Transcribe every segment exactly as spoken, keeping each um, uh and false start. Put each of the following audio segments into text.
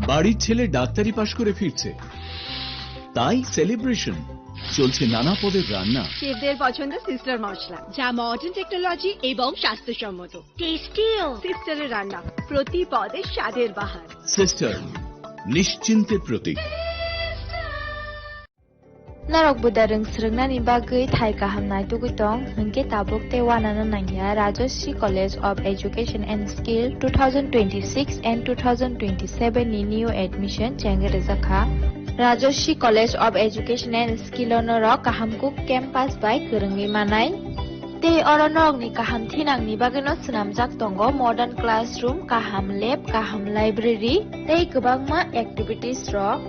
বাড়ির ছেলে ডাক্তারি পাশ করে ফিরছে, তাই সেলিব্রেশন। চলছে নানা পদের রান্না। শেফদের পছন্দ সিস্টার মশলা, যা মডার্ন টেকনোলজি এবং স্বাস্থ্যসম্মত। টেস্টিও। সিস্টারের রান্না, প্রতি পদে স্বাদের বাহার। সিস্টার, নিশ্চিন্তের প্রতীক। Norok buda rwng swrwngnani bagwi thai kaham naitugwi tong, hwnkhe tabuk tei uanano nangya Rajashree College of Education and Skill two thousand twenty-six and two thousand twenty-seven ni new admission chengwi rwjakha. Rajashree College of Education and Skill o norok kaham kuk campus bai kwrwngwi manai. Tei oro norokni kaham thinangni bagwino swnamjak tongo modern classroom, kaham lab, kaham library tei kwbangma activities rok.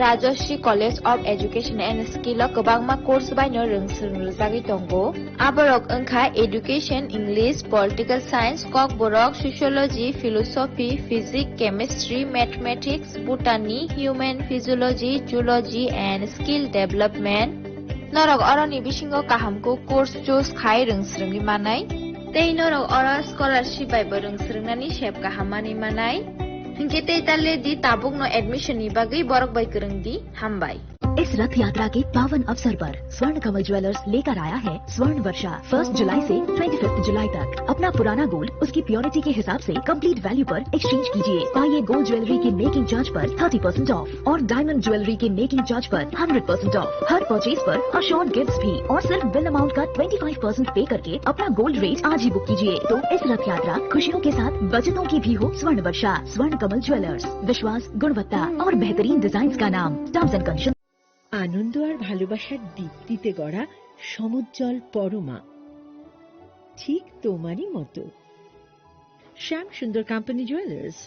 Rajashree College of Education and Skill o kwbangma course baino rwng swrwng rwjagwi tongo. Aborok wngkha Education, English, Political Science, Kokborok, Sociology, Philosophy, Physics, Chemistry, Mathematics, Botany, Human Physiology, Zoology and Skill Development. Norok oroni bisingo kaham kuk course choose khai rwng swrwngwi manai. Tei norok oro scholarship bai bo rwng swrwngnani sep kaham manwi manai. Hinkhe tei ta le di, tabukno admission ni bagwi borok bai kwrwng di. Hambai. इस रथ यात्रा के पावन अवसर पर स्वर्ण कमल ज्वेलर्स लेकर आया है स्वर्ण वर्षा। फर्स्ट जुलाई से ट्वेंटी फिफ्थ जुलाई तक अपना पुराना गोल्ड उसकी प्योरिटी के हिसाब से कंप्लीट वैल्यू पर एक्सचेंज कीजिए। पाइए गोल्ड ज्वेलरी के मेकिंग चार्ज पर थर्टी परसेंट ऑफ और डायमंड ज्वेलरी के मेकिंग चार्ज पर हंड्रेड परसेंट ऑफ। हर परचेज पर अश्योर्ड गिफ्ट्स भी, और सिर्फ बिल अमाउंट का ट्वेंटी फ़ाइव परसेंट पे करके अपना गोल्ड रेट आज ही बुक कीजिए। तो इस रथ यात्रा खुशियों के साथ बचतों की भी हो स्वर्ण वर्षा। स्वर्ण कमल ज्वेलर्स, विश्वास, गुणवत्ता और बेहतरीन डिजाइन का नाम। Terms and condition. আনন্দ আর ভালোবাসার দীপ্তিতে গড়া সমুজ্জ্বল পরমা, ঠিক তোমারই মতো। শ্যাম সুন্দর কোম্পানি জুয়েলার্স,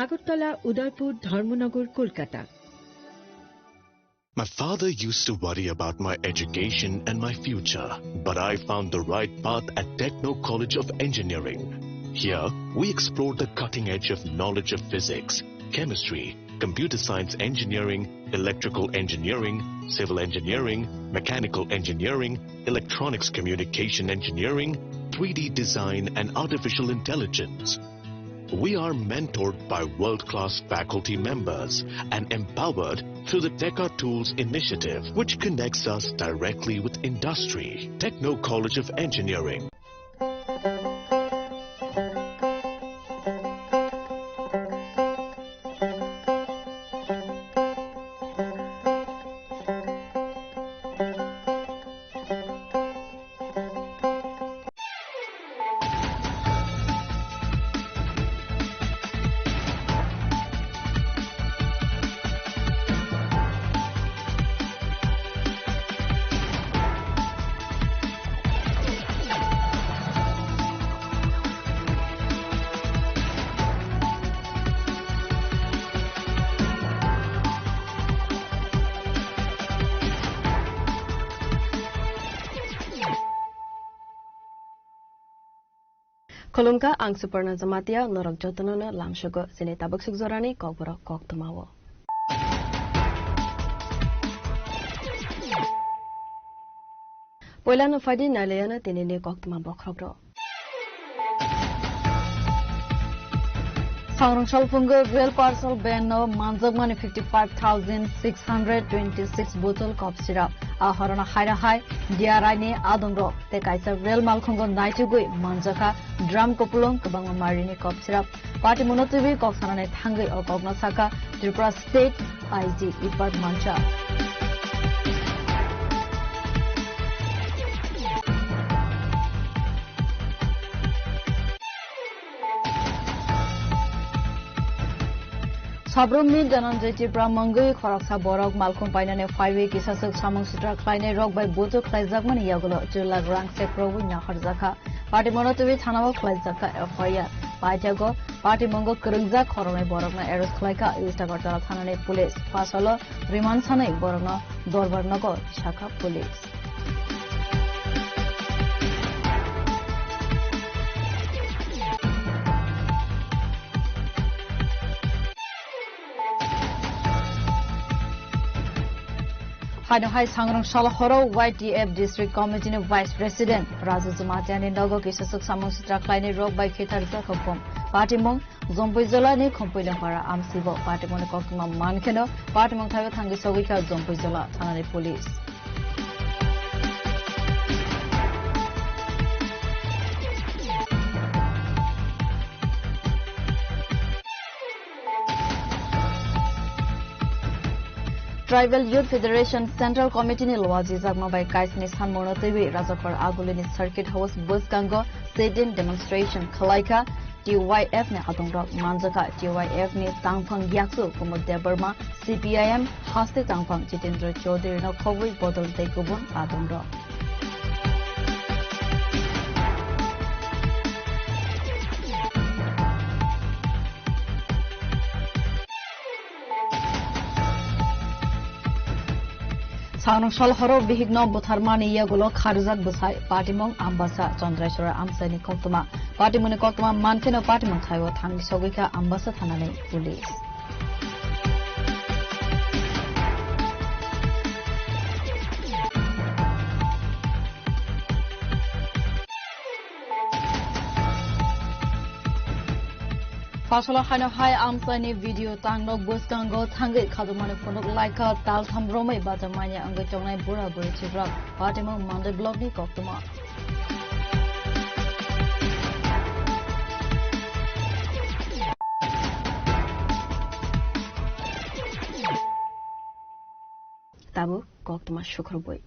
আগরতলা, উদয়পুর, ধর্মনগর, Kolkata. My father used to worry about my education and my future, but I found the right path at Techno College of Engineering. Here, we explore the cutting edge of knowledge of physics, chemistry, computer science engineering, electrical engineering, civil engineering, mechanical engineering, electronics communication engineering, three D design, and artificial intelligence. We are mentored by world-class faculty members and empowered through the Teka Tools initiative, which connects us directly with industry. Techno College of Engineering. Khulumkha, ang Suparna Jamatia, norok jotono no lamsogo chini tabuk suk jorani kokborok koktwmao. Poilano phaidi nailaiano tinini koktwma bokhorok rok. Sangrong salphungo rail parcel van no manjakmani fifty five thousand six hundred twenty six bottle cough syrup. A horona haira hai D R I ni adongrok tei kaisa rail malkhungo naitugwi manjakha drum kupulung kwbangma marini cough syrup. Party monotwi kok sanani thangwi o kokno sakha Tripura State I G Ipat Mancha. Sabrumni Dhananjay Tripura mungwi khoroksa borok malkhung painani phaiwi kisaswk samung sutra khlainai rok bai bujuk khlaijakmani yagulo chwla rang sekrobwi naharjakha. Party monotwi thanao khlaijakha F I R. Paithago party mungo kwrwngjak khoroknwi borokno arrest khlaikha East Agartala thanani police. Phasalo remand sanwi borokno dorbar nogo sakha police. Haino hai sangrong sal horo Y T F District Committee ni Vice President Raju Jamatia ni nogo kisa swk samung sitra khlainai rok bai khe tharjak hukum. Patimung Jompui Jola ni Khompui Lengpara amsibo patimung ni koktwma mankheno patimung thaio thangwi sogwi kha Jompui Jola thanani police. Tribal Youth Federation Central Committee ni luajijakma bai kaisni sanmungno twiwi Rajakhor Agulini Circuit House bwskango sit-in demonstration khwlaikha. T Y F ni adongrok manjakha. T Y F ni tangphang yaksu Kumud Debbarma, C P I M haste tangphang Jitendra Chaudhary no khobwi bodol tei kubun adongrok. Sangrong sal horo bihikno butharmani yagulo kharjak bwsai patimung Ambasa Chandraiswara amchaini koktwma. Patimungni koktwma mankheno patimung thaio thangwi sogwi kha Ambasa thanani police. Phasola haino hai amchaini video tangnok bwskango thangwi khajokmani phunuk laikha taltham romwi bacham manya wngwi tongnai bura buri chibrok. Patimung Mandai block ni koktwma. Tabuk koktwma sukhurubwi.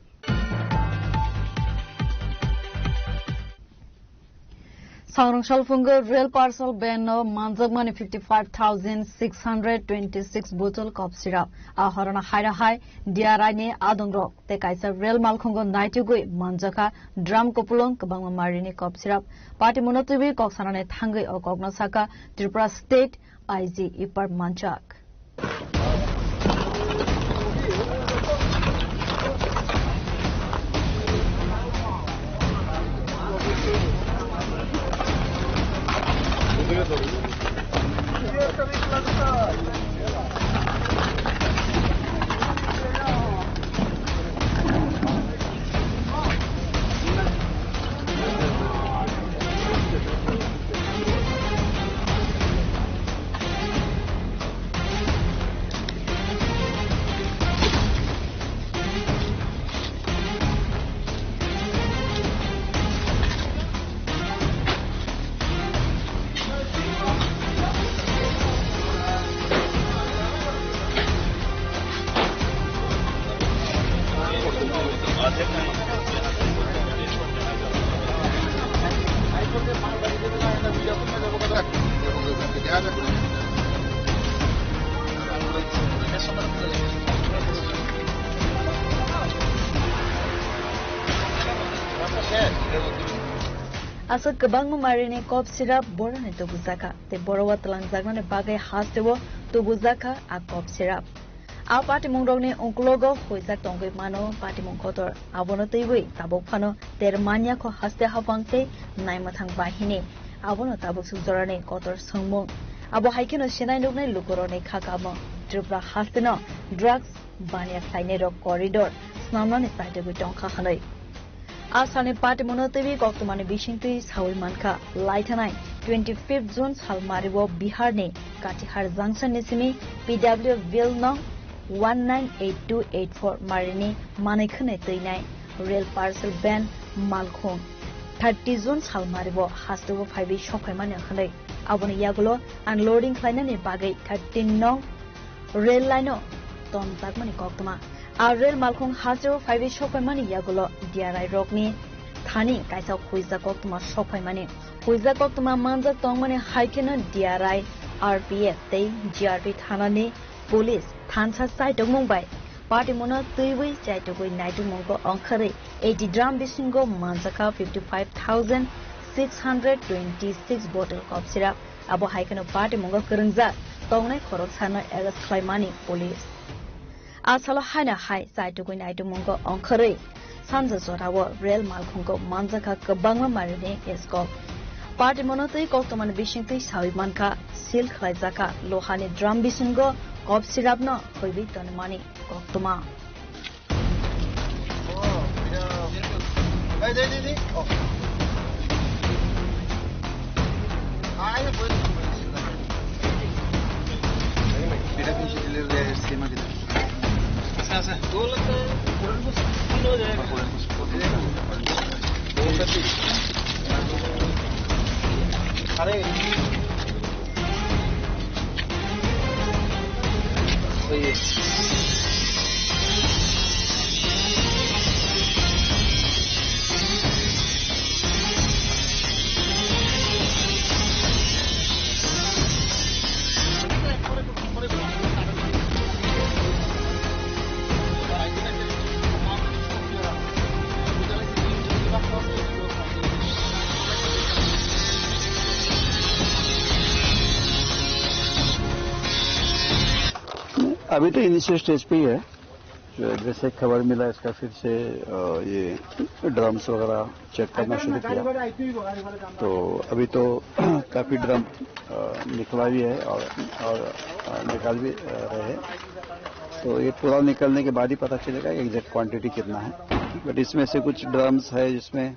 Sangrong salphungo rail parcel van no manjakmani fifty five thousand six hundred twenty six bottle cough syrup. A horona haira hai D R I ni adongrok tei kaisa rail malkhungo naitugwi manjakha drum kupulung kwbangma marini cough syrup. Patimungno twiwi kok sanani thangwi o kokno sakha Tripura State I G Ipar Manchak. Aswk kwbangma marini cough syrup boroni tubujakha, tei boro o twlangjaknani bagwi hasteo tubujakha a cough syrup. A patimungrokni ungkulogo huijak tongwi mano patimung kotor. Abono twiwi tabuk phano ter manya kho haste haphang tei naimwthang bahini. Abono tabuk swk jorani kotor swngmung. Abo hai kheno sinai nuknai lukurokni kha kamo Tripura hasteno drugs baniya khlainairok corridor snamnani chaitugwi tongkha hwnwi. A salni patimungno twiwi koktwmani bisingtwi saui mankha. Laithanai twenty fifth June salmario Biharni Katihar Junction ni simi P W Ville nong one nine eight two eight four marini manwi khwnwi twinai rail parcel van malkhung thirty June salmario hasteo phaiwi sokphaimani hwnwi aboni yagulo unloading khlainani bagwi thirteen nong rail line-o tonjakmani koktwma. A rail malkhung hasteo phaiwi sokphaimani yagulo D R I rokni thani kaisa huijak koktwma sokphaimani. Huijak koktwma manjak tongmani hai kheno D R I, R P F tei G R P thanani police thansa chaitokmung bai patimungno twiwi chaitugwi naitukmungo ongkhorwi eighty drum bisingo manjakha fifty five thousand six hundred twenty six bottle cough syrup. Abo hai kheno patimungo kwrwngjak tongnai khoroksano arrest khlaimani police. A salo haino hai chaitugwi naitukmungo ongkhorwi sanja jorao rail malkhungo manjakha kwbangma marini eskok. Patimungno twi koktwmani bisingtwi saui mankha, seal khlaijakha lohani drum bisingo cough syrupno huiwi tonmani koktwma. আচ্ছা, আচ্ছা। দো লাখ টাকা। अभी तो initial stage पे ही है। जो जैसे खबर मिला, इसका फिर से, अ, ये ड्रम्स वगैरह चेक करना शुरू किया। तो अभी तो काफ़ी ड्रम, अ, निकला भी है और, और, अ, निकाल भी, अ, रहे हैं। तो ये पूरा निकलने के बाद ही पता चलेगा एग्जैक्ट क्वांटिटी कितना है। बट इसमें से कुछ ड्रम्स है जिसमें, अ,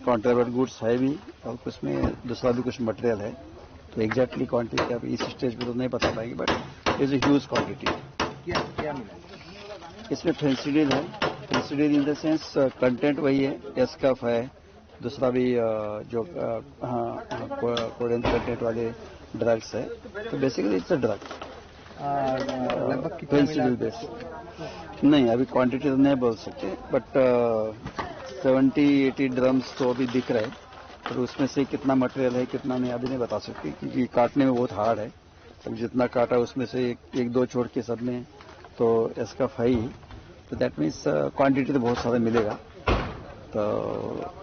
कॉन्ट्राबैंड गुड्स है भी और कुछ में दूसरा भी कुछ मटेरियल है। तो एग्जैक्टली क्वांटिटी अभी इस स्टेज पे तो नहीं बता पाएंगे, but it's a huge quantity. क्या, क्या मिला? इसमें फेंसिडिल है। फेंसिडिल इन द सेंस, कंटेंट वही है, एसकफ है, दूसरा भी, अ, जो, अ, हाँ, हाँ, को-, कोडेन कंटेंट वाले ड्रग्स है। तो बेसिकली इट्स अ ड्रग। आ, लगभग कितना मिला? फेंसिडिल बेस। नहीं, अभी क्वांटिटी तो नहीं बोल सकते, बट, अ, सेवेंटी एटी ड्रम्स तो अभी दिख रहा है, पर उसमें से कितना मटेरियल है, कितना नहीं, अभी नहीं बता सकते, क्योंकि काटने में बहुत हार्ड है। अब जितना काटा, उसमें से एक, एक दो छोड़ के सब में तो एसकफ है ही, तो दैट मीन्स, अ, क्वांटिटी तो बहुत सारा मिलेगा। तो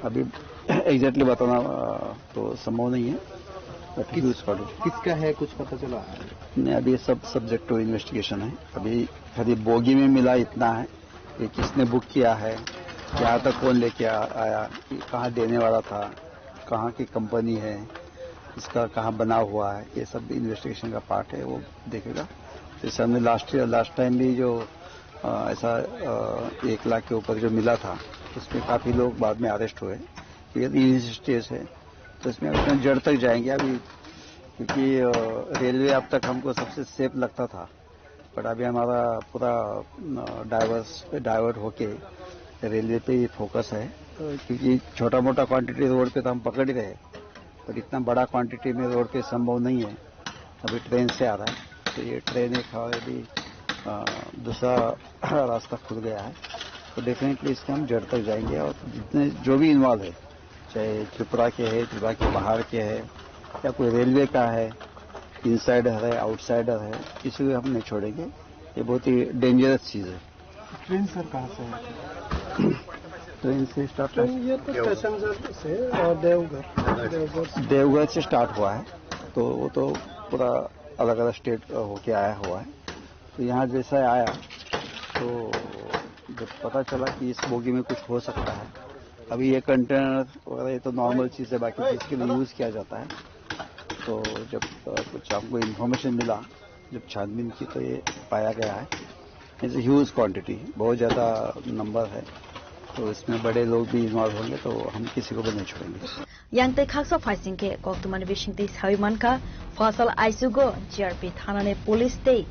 अभी एग्जैक्टली बताना, अ, तो संभव नहीं है, बट किस, ह्यूज क्वांटिटी। किसका है, कुछ पता चला? नहीं, अभी ये सब सब्जेक्ट टू इन्वेस्टिगेशन है। अभी खाली बोगी में मिला इतना है कि किसने बुक किया है, यहाँ तक कौन लेके आ-, आया, कहाँ देने वाला था, कहाँ की कंपनी है, इसका कहाँ बना हुआ है, ये सब इन्वेस्टिगेशन का पार्ट है, वो देखेगा। जैसे हमने लास्ट ईयर, लास्ट टाइम भी जो, अ, ऐसा, अ, एक लाख के ऊपर जो मिला था, उसमें काफ़ी लोग बाद में अरेस्ट हुए। तो ये इनिशियल स्टेज है, तो इसमें अब इतना जड़ तक जाएंगे अभी, क्योंकि, अ, रेलवे अब तक हमको सबसे सेफ लगता था, बट अभी हमारा पूरा, अ, डाइवर्स, डाइवर्ट होके रेलवे पे ही फोकस है, तो क्योंकि छोटा मोटा क्वांटिटी रोड पे तो हम पकड़ ही रहे, पर इतना बड़ा क्वांटिटी में रोड पे संभव नहीं है। अभी ट्रेन से आ रहा है, तो ये ट्रेन एक हमारे भी, अ, दूसरा रास्ता खुल गया है, तो डेफिनेटली इसके हम जड़ तक जाएंगे और जितने, जो भी इन्वॉल्व है, चाहे त्रिपुरा के है, त्रिपुरा के बाहर के है, या कोई रेलवे का है, इनसाइडर है, आउटसाइडर है, किसी को हम नहीं छोड़ेंगे। ये बहुत ही डेंजरस चीज़ है। ट्रेन सर कहाँ से है? ट्रेन से स्टार्ट ट्रेन ये तो पैसेंजर से, और देवघर, देवघर से। देवघर से स्टार्ट हुआ है, तो वो तो पूरा अलग-अलग स्टेट होके आया हुआ है। तो यहाँ जैसा आया, तो जब पता चला कि इस बोगी में कुछ हो सकता है, अभी ये कंटेनर वगैरह ये तो नॉर्मल चीज़ है, बाकी चीज़ के लिए यूज़ किया जाता है। तो जब, अ, कुछ हमको इन्फॉर्मेशन मिला, जब छानबीन की, तो ये पाया गया है। It's a huge quantity, बहुत ज़्यादा नंबर है, तो इसमें बड़े लोग भी इन्वॉल्व होंगे, तो हम किसी को भी नहीं छोड़ेंगे। Yang tei khaksa phaising khe koktwmani bisingtwi sawi mankha, phasal aichugo G R P thanani police tei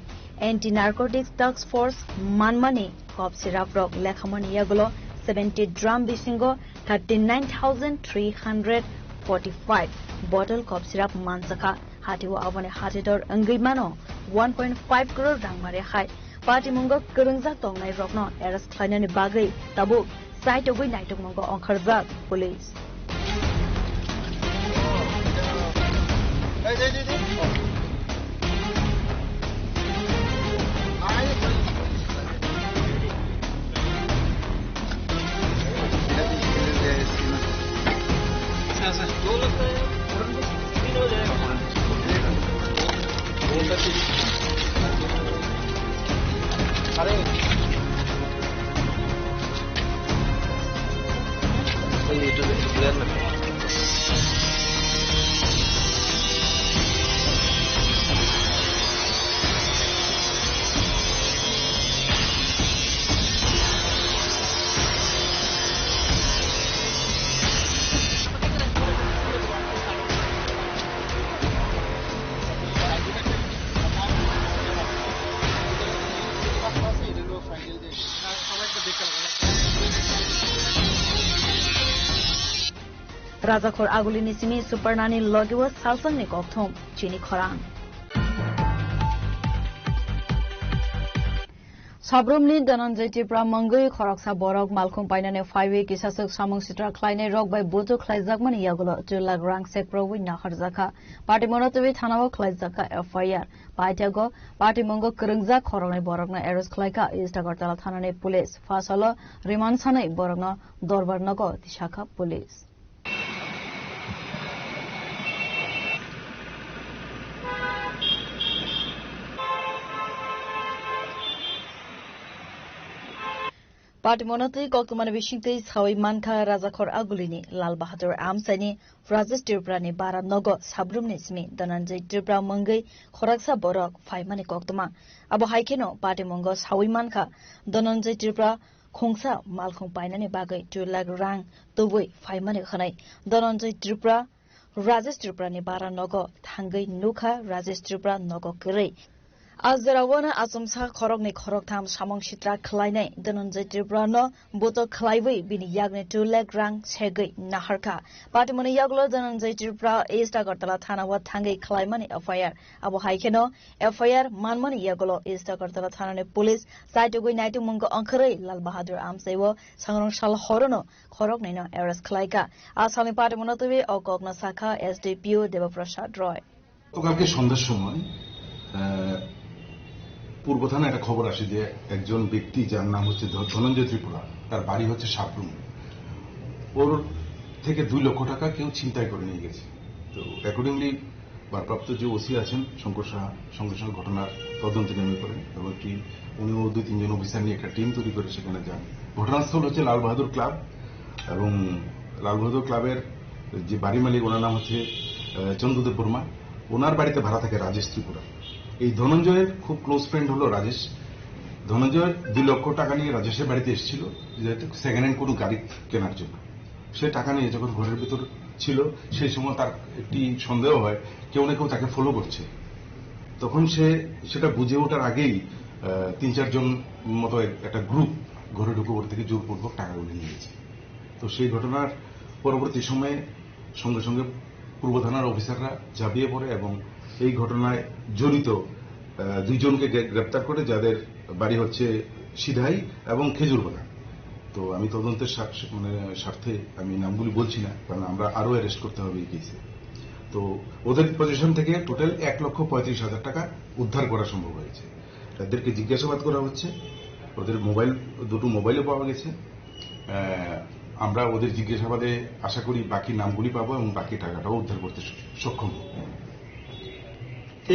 Anti Narcotics Task Force manmani kop sirap rok lekhamani yagulo seventy drum bisingo thirty nine thousand three hundred forty five bottle kop sirap manjakha. Hatio aboni hatidor wngwi mano one point five crore rang mare hai. Patimungo kwrwngjak tongnai rokno arrest khlainani bagwi tabuk saitogwi naitokmungo ongkharjak police. Rajakhor agulini simi Suparnani logiwo salsangni kokthum chini khorang. Sabrumni Dhananjay Tripura mungwi khoroksa borok malkhung painani phaiwi kisaswk samung sitra khlainai rok bai bujuk khlaijakmani yagulo two lakh rang sekrobwi naharjakha. Patimono twiwi thanao khlaijakha F I R. Paithago patimungo kwrwngjak khoroknwi borokno arrest khlaikha East Agartala thanani police. Phasalo remand sanwi borokno dorbar nogo tisakha police. Patimono twi koktwmani bisingtwi sawi mankha Rajakhor agulini Lal Bahadur Amchaini Rajesh Tripurani bara nogo sabrumni simi Dhananjay Tripura mungwi khoroksa borok phaimani koktwma. Abo hai kheno patimungo sawi mankha Dhananjay Tripura khungsa malkhung painani bagwi two lakh rang tubui phaimani hwnwi Dhananjay Tripura Rajesh Tripurani bara nogo thangwi nukha Rajesh Tripura nogo kwrwi. A jora wano achomsa khoroknwi khoroktham samung sitra khlainai Dhananjay Tripurano buto khlaiwi bini yakni two lakh rang segwi naharkha. Patimoni yagulo Dhananjay Tripura East Agartala thanao thangwi khlaimani F I R. Abo hai kheno F I R manmani yagulo East Agartala thanani police chaitugwi naitukmungo ongkhorwi Lal Bahadur Amchaiwo sangrong sal horono khoroknwino arrest khlaikha. A salni patimono twiwi o kokno sakha S D P O Deba Prasad Roy. গতকালকে সন্ধ্যার সময়, আহ, পূর্ব থানায় একটা খবর আসে যে একজন ব্যক্তি যার নাম হচ্ছে ধ-, ধনঞ্জয় ত্রিপুরা, তার বাড়ি হচ্ছে সাবরুম, ওর থেকে দুই লক্ষ টাকা কেউ ছিনতাই করে নিয়ে গেছে। তো অ্যাকর্ডিংলি ভারপ্রাপ্ত যে ওসি আছেন শঙ্কর সাহা সঙ্গে সঙ্গে ঘটনার তদন্তে নেমে পড়েন এবং একটি, উনিও দুই তিনজন অফিসার নিয়ে একটা টিম তৈরি করে সেখানে যান। ঘটনাস্থল হচ্ছে লাল বাহাদুর ক্লাব এবং লাল বাহাদুর ক্লাবের যে বাড়ি মালিক, ওনার নাম হচ্ছে, আহ, চন্দ্রদেব বর্মা। ওনার বাড়িতে ভাড়া থাকে রাজেশ ত্রিপুরা। এই ধনঞ্জয়ের খুব ক্লোজ ফ্রেন্ড হলো রাজেশ। ধনঞ্জয় দুই লক্ষ টাকা নিয়ে রাজেশের বাড়িতে এসেছিল, যেহেতু সেকেন্ড হ্যান্ড কোনো গাড়ি কেনার জন্য। সে টাকা নিয়ে যখন ঘরের ভিতর ছিল, সেই সময় তার একটি সন্দেহ হয়, কেউ না কেউ তাকে ফলো করছে। তখন সে সেটা বুঝে ওঠার আগেই, আহ, তিন চারজন মতো এক-, একটা গ্রুপ ঘরে ঢুকে ওর থেকে জোরপূর্বক টাকাগুলি নিয়ে গেছে। তো সেই ঘটনার পরবর্তী সময়ে সঙ্গে সঙ্গে পূর্ব থানার অফিসাররা ঝাঁপিয়ে পড়ে এবং এই ঘটনায় জড়িত, আহ, দুইজনকে গ্রে-, গ্রেপ্তার করে, যাদের বাড়ি হচ্ছে সিধাই এবং খেজুর বাগান। তো আমি তদন্তের স্বার্থ-, মানে স্বার্থে আমি নামগুলি বলছি না, কারণ আমরা আরও অ্যারেস্ট করতে হবে এই কেসে। তো ওদের পজিশন থেকে টোটাল এক লক্ষ পঁয়ত্রিশ হাজার টাকা উদ্ধার করা সম্ভব হয়েছে। তাদেরকে জিজ্ঞাসাবাদ করা হচ্ছে, ওদের মোবাইল, দুটো মোবাইলও পাওয়া গেছে। আহ, আমরা ওদের জিজ্ঞাসাবাদে আশা করি বাকি নামগুলি পাবো এবং বাকি টাকাটাও উদ্ধার করতে স-, সক্ষম হব।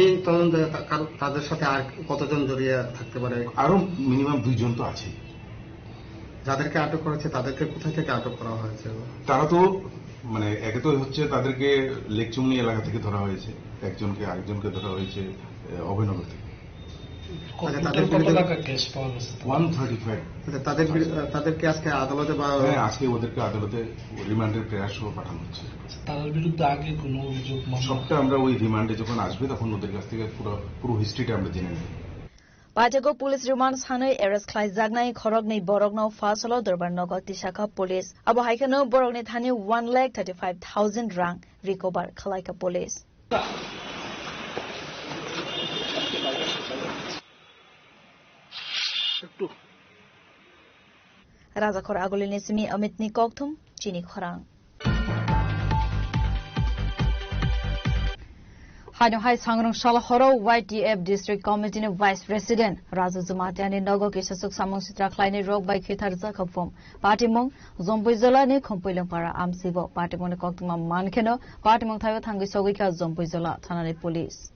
এই তদন্তে তা-, কার-, তাদের সাথে আর কতজন জড়িয়ে থাকতে পারে? আরো মিনিমাম দুইজন তো আছেই। যাদেরকে আটক করা হয়েছে, তাদেরকে কোথা থেকে আটক করা হয়েছে? তারা তো, মানে, একে তো হচ্ছে তাদেরকে লেকচুমনি এলাকা থেকে ধরা হয়েছে, একজনকে, আরেকজনকে ধরা হয়েছে, এ, অভয়নগর থেকে। আচ্ছা, তাদের কত বিরুদ্ধে টাকা ক্যাশ পাওয়া গেছে? One thirty five. আচ্ছা, তাদের বিরু-, আহ, তাদেরকে আজকে আদালতে বা হ্যাঁ, আজকে ওদেরকে আদালতে রিমান্ডের প্রেয়ার সহ পাঠানো হচ্ছে। আচ্ছা, তাদের বিরুদ্ধে আগে কোনো অভিযোগ, মামলা? সবটা আমরা ওই রিমান্ডে যখন আসবে, তখন ওদের কাছ থেকে পুরো, পুরো হিস্ট্রিটা আমরা জেনে নেব। Paithago police remand sanwi arrest khlaijaknai khoroknwi borokno phasalo dorbar nogo tisakha police. Abo hai kheno borokni thani one lakh thirty five thousand rang recover khlaikha police. Rajakhor agulini simi Amitni kokthum chini khorang. Haino hai sangrong salo horo Y T F District Committee ni Vice President Raju Jumatiani nogo kisaswk samung sitra khlainai rok bai khitharjak kha phum. Patimung Jompuijola ni Khumpuilungpara amsibo patimung ni koktwma mankheno patimung thaio thangwi sogwi kha Jompuijola thanani police.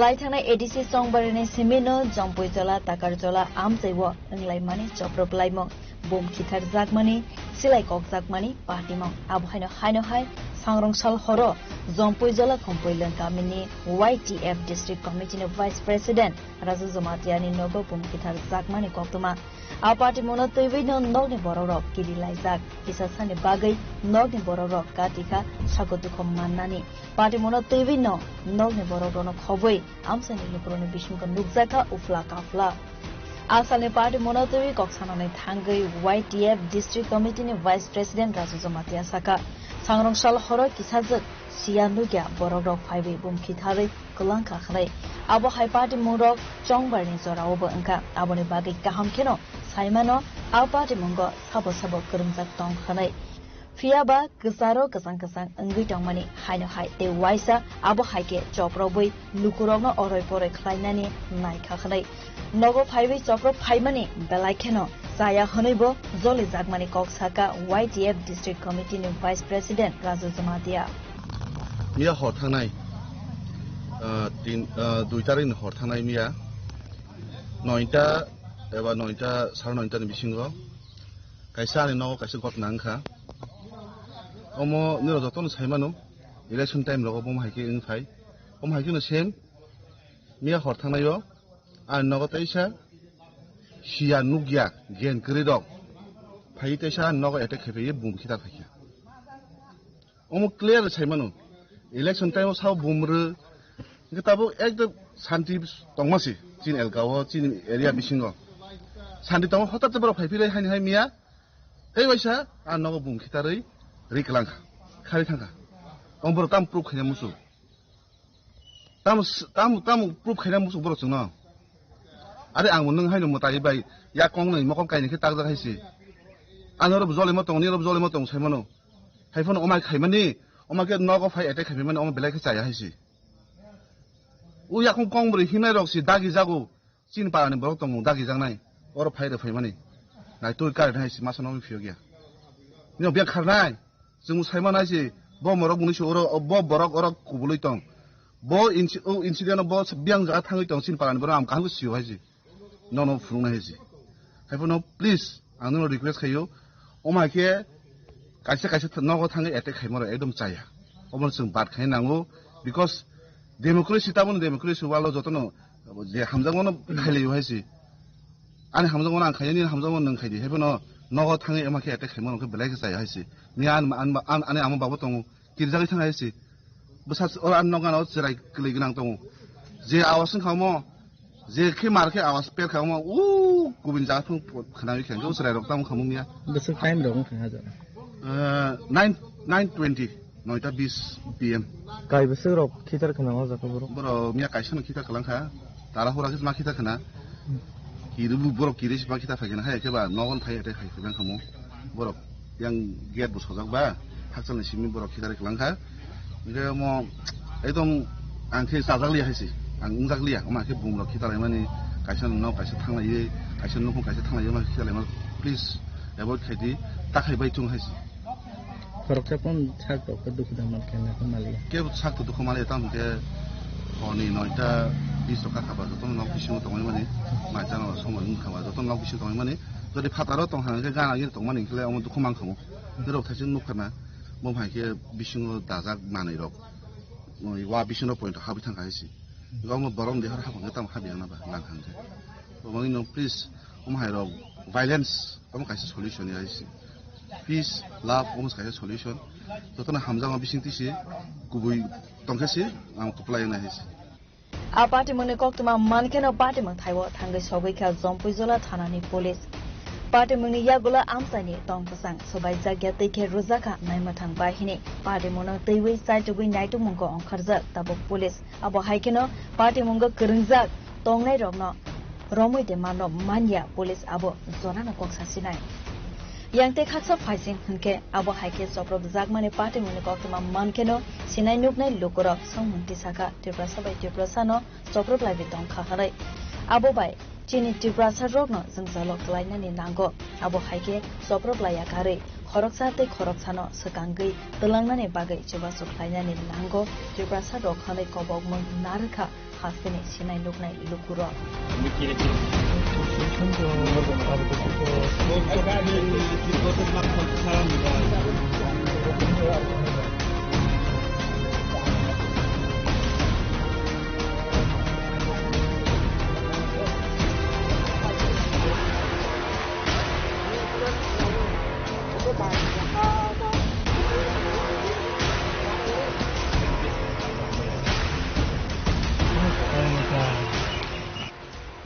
Lai thangnai A D C chongbarini simino Jompuijola, Takarjola amchaiwo wnglaimani choprophlaimung, bum khitharjakmani, silai kokjakmani patimung. Abo haino haino hai Sangrong sal horo Jompui Jola Khompui Lwng kamini Y T F District Committee ni Vice President Raju Jamatia ni nogo bumkhithar jakmani koktwma. A party mungno twiwi no nokni borok rok kiri laijak. Kisa sani bagwi nokni borok rok katikha sago dukho mannani. Party mungno twiwi no nokni borok rokno khobwi amchaini lukurokni bisingo nukjakha ufla kafla. Asalni party mungno twiwi kok sanani thangwi Y T F District Committee ni Vice President Raju Jamatia saka, sangrong sal horo kisajwk siya nukya borok rok phaiwi bumkhitharwi kwlangkha hwnwi. Abo hai party mungrok chongbarni joraobo wngkha. Aboni bagwi kaham kheno saimano a party mungo sabo sabo kwrwngjak tong hwnwi. Phiya ba kwcharo kwchang kwchang wngwi tongmani haino hai tei uaisa abo hai khe choprobwi lukurokno oroi poroi khlainani naikha hwnwi. Nogo phaiwi chopro phaimani belai kheno chaya hwnwibo jolijakmani kok saka Y T F District Committee ni Vice President Raju Jamatia. Miya hor thangnai, ah, tin, ah, dui tarikni hor thangnai miya noita eba noita, sare noita ni bisingo kaisa ani nogo kaisa ghotna wngkha. Omo nirok jotono saimano, election time rogo bo hai khe wngphai. Omo hai kheno same, miya hor thangnaio ani nogo teisa siya nukya gen kwrwi rok phai teisa ani nogo attack khai phaiwi bum khitar phaikha. Omo clear saimano, election time o sao bumrw, hwnkhe tabuk ekdom santi tongma se chini elka o, chini area bisingo santi tongma, hotat borok phai philai haini hai miya, tei waisa a nogo bum khitarwi ri kwlangkha, khari thangkha. Omo borok tam proof khaina musu, tam tam tam proof khaina musu borok chwngno. Are ang nwng haino mwtai bai yak kong nai mokol kainwi khe takjak hai se. Ano oro jolima tong, ni oro jolima tong saimano. Hai phano omai khaimani, omai khe nogo phai attack khaimani, omo belai khe chaya hai se. O yakung kong bwrwi hinai rok se dagi jago. Chini parani borok tongo dagi jaknai. Oro phai rw phaimani. Nai twi kari nai se masa nogwi phiyok ya. Nino biyang kharnai. Chwng sai manai se bo morok mwnwi se oro, bo borok oro kubului tong. Bo inci-, o incident o bo biyang jaga thangwi tong chini parani borok ang kaham khe sio hai se. Nono phunuknai hai se. Hai phano please ang nono request khaio. Omo hai khe kaisa kaisa th-, nogo thangwi attack khaima rok ekdom chaya. Omo chwng bad khai nango because democracy, tamoni democracy world o jotono je hamjakmano khailaiyo hai se. Ani hamjakmano ang khaio, nini hamjakmano nwng khaidi. Hai phano nogo thangwi omo khe attack khaima rok khe belai khe chaya hai se. Ni an, an, an, ani ama babo tongo. Kirjagwi thang hai se. Bwsa oro ang nokna o chwrai kwlwi gwnang tongo. Je awas wngkha omo, je khe mar khe awas per kha omo, u kubun jaga thung khwnawi khe hwnkhe o chwrai rok tamo khamung ya. Bwswk time rok wngkha ha jaga? Eh, nine, nine twenty, noita bis P M. Kai bwswk rok khitar khwna o jaga borok? Borok miya kaisa no khitar kwlang kha. Tara hura khe ma khitar khwna. Kiri bu borok kiri si ma khitar phai khwna hai khe ba nogon thai ate khai khwna khamu. Borok yang gate bo sojak ba, hakchal ni simi borok khitar kwlang kha. Hingke omo ekdom ang khe chajak liya hai se, ang wngjak liya, omo khe bumrok khitar laimani, kaisa nokno kaisa thanglaiwi, kaisa nukhung kaisa thanglaiwi, omo khitar laima, please avoid khai di, ta khai bai chung hai se. Khoroksa pon sak rok khe dukhu da man khe na khe maliya. Kebo sak to dukhu maliya, tamo khe hor ni noita bis rok kha ba, joto nok bisingo tongwi mani, mai chana somoi wng kha ba, joto nok bisingo tongwi mani, jodi phataro tong kha hwnkhe gana gini tong mani hwnkhe omo dukhu man kha mo. Norok thaising nukha na, bo hai khe bisingo dajak manwi rok, wa bisingo point habwi thang kha hai se. Omo borok ni dehor hapang khe tamo habya na ba lang kha hwnkhe. Omo no please, omo hai rok violence, omo kaisa solution ya hai se. Peace, love, omo kaisa solution. Jotono hamjakma bising twi se kubui tong khe se, ang kwplai ya na hai se. A patimungni koktwma man kheno patimung thaibo thangwi sogwi kha Jompui Jola thanani police. Patimungni yagulo amchaini tong kwchang swbaijak ya tei khe rwjak kha naimwthang bahini. Patimungno twiwi chaitugwi naitukmungo ongkharjak tabuk police. Abo hai kheno patimungo kwrwngjak tongnairokno romwi de mano manya police abo jorano kok sasinai. Yang tei khaksa phaising hwnkhe abo hai khe chopropjakmani patimungni koktwma man kheno sinai nuknai lukurok songmung tisakha Tiprasa bai Tiprasano choprok laibi tongkha hwnwi. Abo bai chini Tiprasa rokno jwngjalo kwlainani nango. Abo hai khe choprok laiya karwi khoroksa tei khoroksano swkangwi twlangnani bagwi chubachu khlainani nango Tiprasa rok hwnwi kobokmung narwkha. Hasteni sinai nuknai lukurok. Tiprasa rok.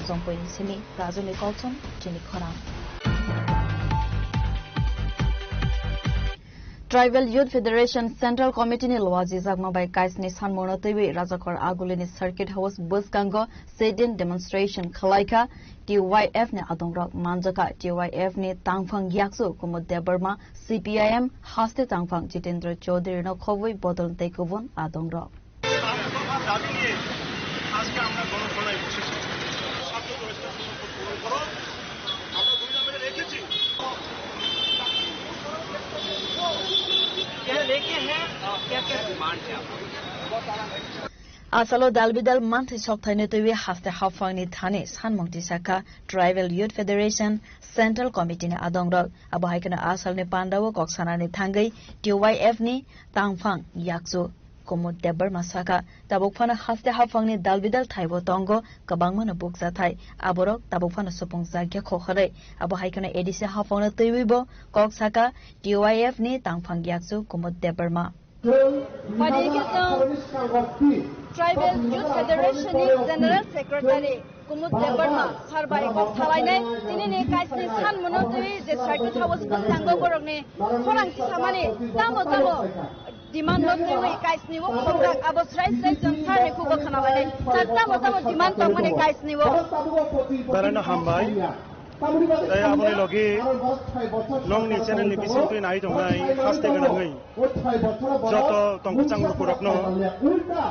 Chongpoi simi Rajuni Kolson, chini khorang. Tribal Youth Federation Central Committee ni luajijakma bai kaisni sanmungno twiwi Rajakhor Agulini Circuit House bwskango sit-in demonstration khwlaikha. T Y F ni adongrok manjakha. T Y F ni tangphang yakchu Kumud Debbarma, C P I M haste tangphang Jitendra Chaudhary no khobwi bodol tei kubun adongrok. দাবি নিয়ে আজকে আমরা গণধর্নায় বসেছি। ছাত্র পরিষদ পূরণ করো। আমরা দুই নম্বরে রেখেছি। क्या लेके हैं और क्या क्या डिमांड है आपका? Asalo dalbidal manthai sokthai no twiwi haste haphangni thani sanmung tisakha Tribal Youth Federation Central Committee ni adongrok. Abo hai kheno asalni pandao kok sanani thangwi T Y F ni tangphang yakchu Kumud Debbarma sakha, tabuk phano haste haphangni dalbidal thaibo tongo, kwbangmano bukjathai. Aborok tabuk phano supung jakya kho hwnwi. Abo hai kheno A D C haphangno twiwibo kok sakha T Y F ni tangphang yakchu Kumud Debbarma. Padi khe chwng Tribal Youth Federation ni General Secretary Kumud Debbarma sir bai kok salainai tini ni kaisni san mono twi je Circuit House bwskango borokni khorang tisamani tamo tamo demand no twi kaisni o khorang abo srai srai chwng sir ni khugo khna lainai sir tamo tamo demand tongmani kaisni o. Belai no hambai. Tei aboni logi nongni channel ni bisingtwi nai tongnai haste gwnangwi joto tongkwchang lukurokno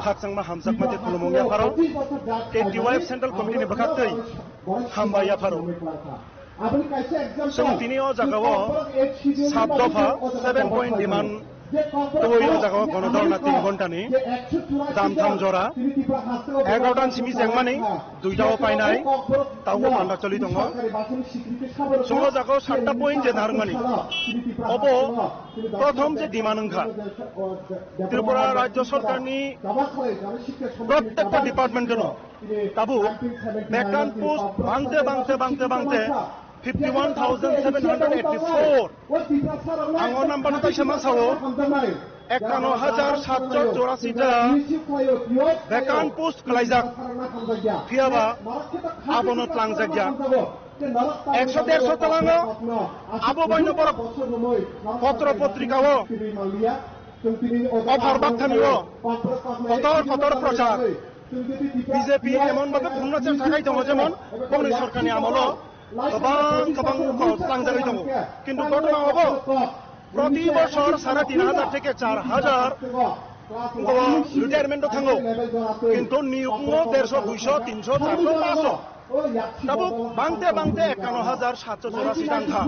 khakchangma hamjakma tei khulumung yapharo tei T Y F Central Committee ni bwkhaktwi hambai yapharo. Chwng tini o jagao sat dopha seven point demand twi o jagao gono dhorna tin ghontani dam tham jora egarotan simi chengmani duitao painai taugo panda choli tongo. Chwng o jagao satta point je narwkmani obo prothom je demand wngkha Tripura Rajya Sorkarni prottekta department-no tabuk vacant post bangte bangte bangte bangte fifty one thousand seven hundred eighty four. Ang o number no kaisa ma sao, ekano hajar satso chorasi ta vacant post kwlaijak. Phiyaba abono tlangjakya. Ekso derso talango abo baino borok potro potrikao offer bakthani o kotor kotor prochar B J P emon bhabe bumna chesta khai tongo, jemon bongni sorkarni amolo kwbang kwbang kok tlangjagwi tongo. Kintu ghotona obo proti bosor sare tin hajar theke char hajar retirement o thango, kintu niyok no derso, duiso, tinso, charso, panchso. Tabuk bangte bangte ekano hajar satso chorasi tangkha.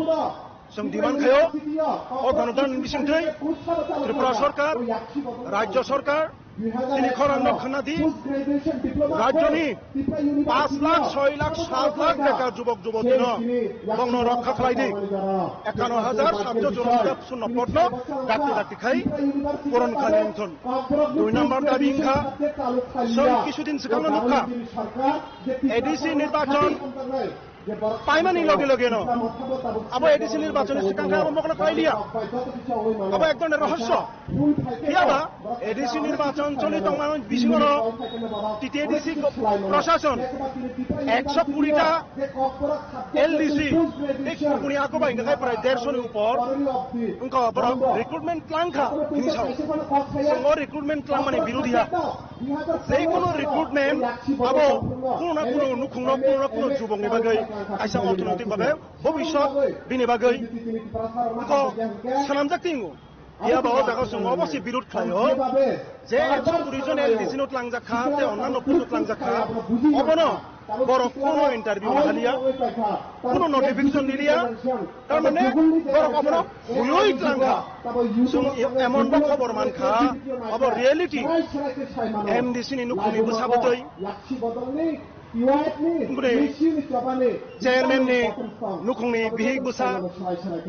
Chwng demand khaio, o gonotantrani bisingtwi Tripura Sorkar, Rajya Sorkar, tini khorang no khna di, rajyoni paanch lakh, soi lakh, saat lakh bekar jubok jubotino bongno rokha khlai di. Ekano hajar satso chorasi ta sunno potno dakti dakti khai puron khlai wngthon. Dui number dabi wngkha, chwng kisudin swkangno nukha, A D C nirbachon paimani loge loge no abo A D C nirbachon ni swkang khe abo mokolo khlai liya. Abo ek dhoroner rohosyo. Phiyaba A D C nirbachon choli tongmani bisingo no T T A D C ko-, proshashon ekso kuri ta L D C tei kubuni ako bai hingkha khe prai derso ni upor wngkha borok recruitment tlangkha hinwi sao. Chwng o recruitment tlangmani birodhi ha. Jekono recruitment abo kuno na kuno nukhungno, kuno na kuno jubokni bagwi kaisa orthonoitik bhabe bobiswt bini bagwi ko swnamjak tingo. Phiya ba o jaga chwng obo se birod khlaio je ekso kuri jon L D C no tlangjak kha tei onnanno post o tlangjak kha, obono borok kuno interview haliya, kuno notification diliya. Tar mane borok obono buyoi tlang kha. Chwng emon bo khobor man kha, obo reality. M D C ni nukhungni bwsa bwtwi, bwrwi chairman ni nukhungni bihik bwsa.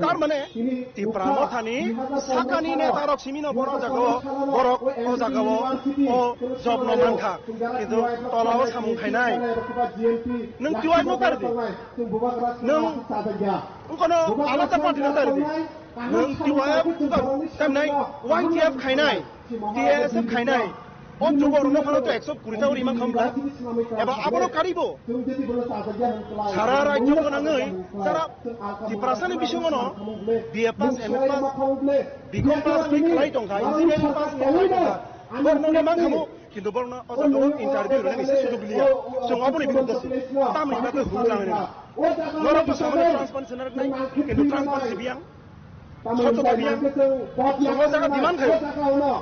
Tar mane Tipra Mothani sakani neta rok simi no bono jagao, borok o jagao o job no man kha. Kintu tola o samung khainai. Nwng T Y F no tar di. Nwng wngkono alada party no tar di. Nwng T Y F wngkha, tamnai Y T F khainai, T S F khainai, O jugo rwna phano to ekso kuri ta uri man khamla. Eba abono karibo. Sara rajyo gwnangwi sara Tiprasani bisingono B A pass, M A pass, B Com pass ni khlai tongkha, engineering pass ni khlai tongkha. Borno ni man khamu, kintu borno o jaga o interview rwna ni se sujug liya. Chwng aboni biruddhe se. Tamni bagwi huk langwi nang. Norok to samani transparency narwknai, kintu transparency biyang. Soto biyang. Chwng o jaga demand khayo.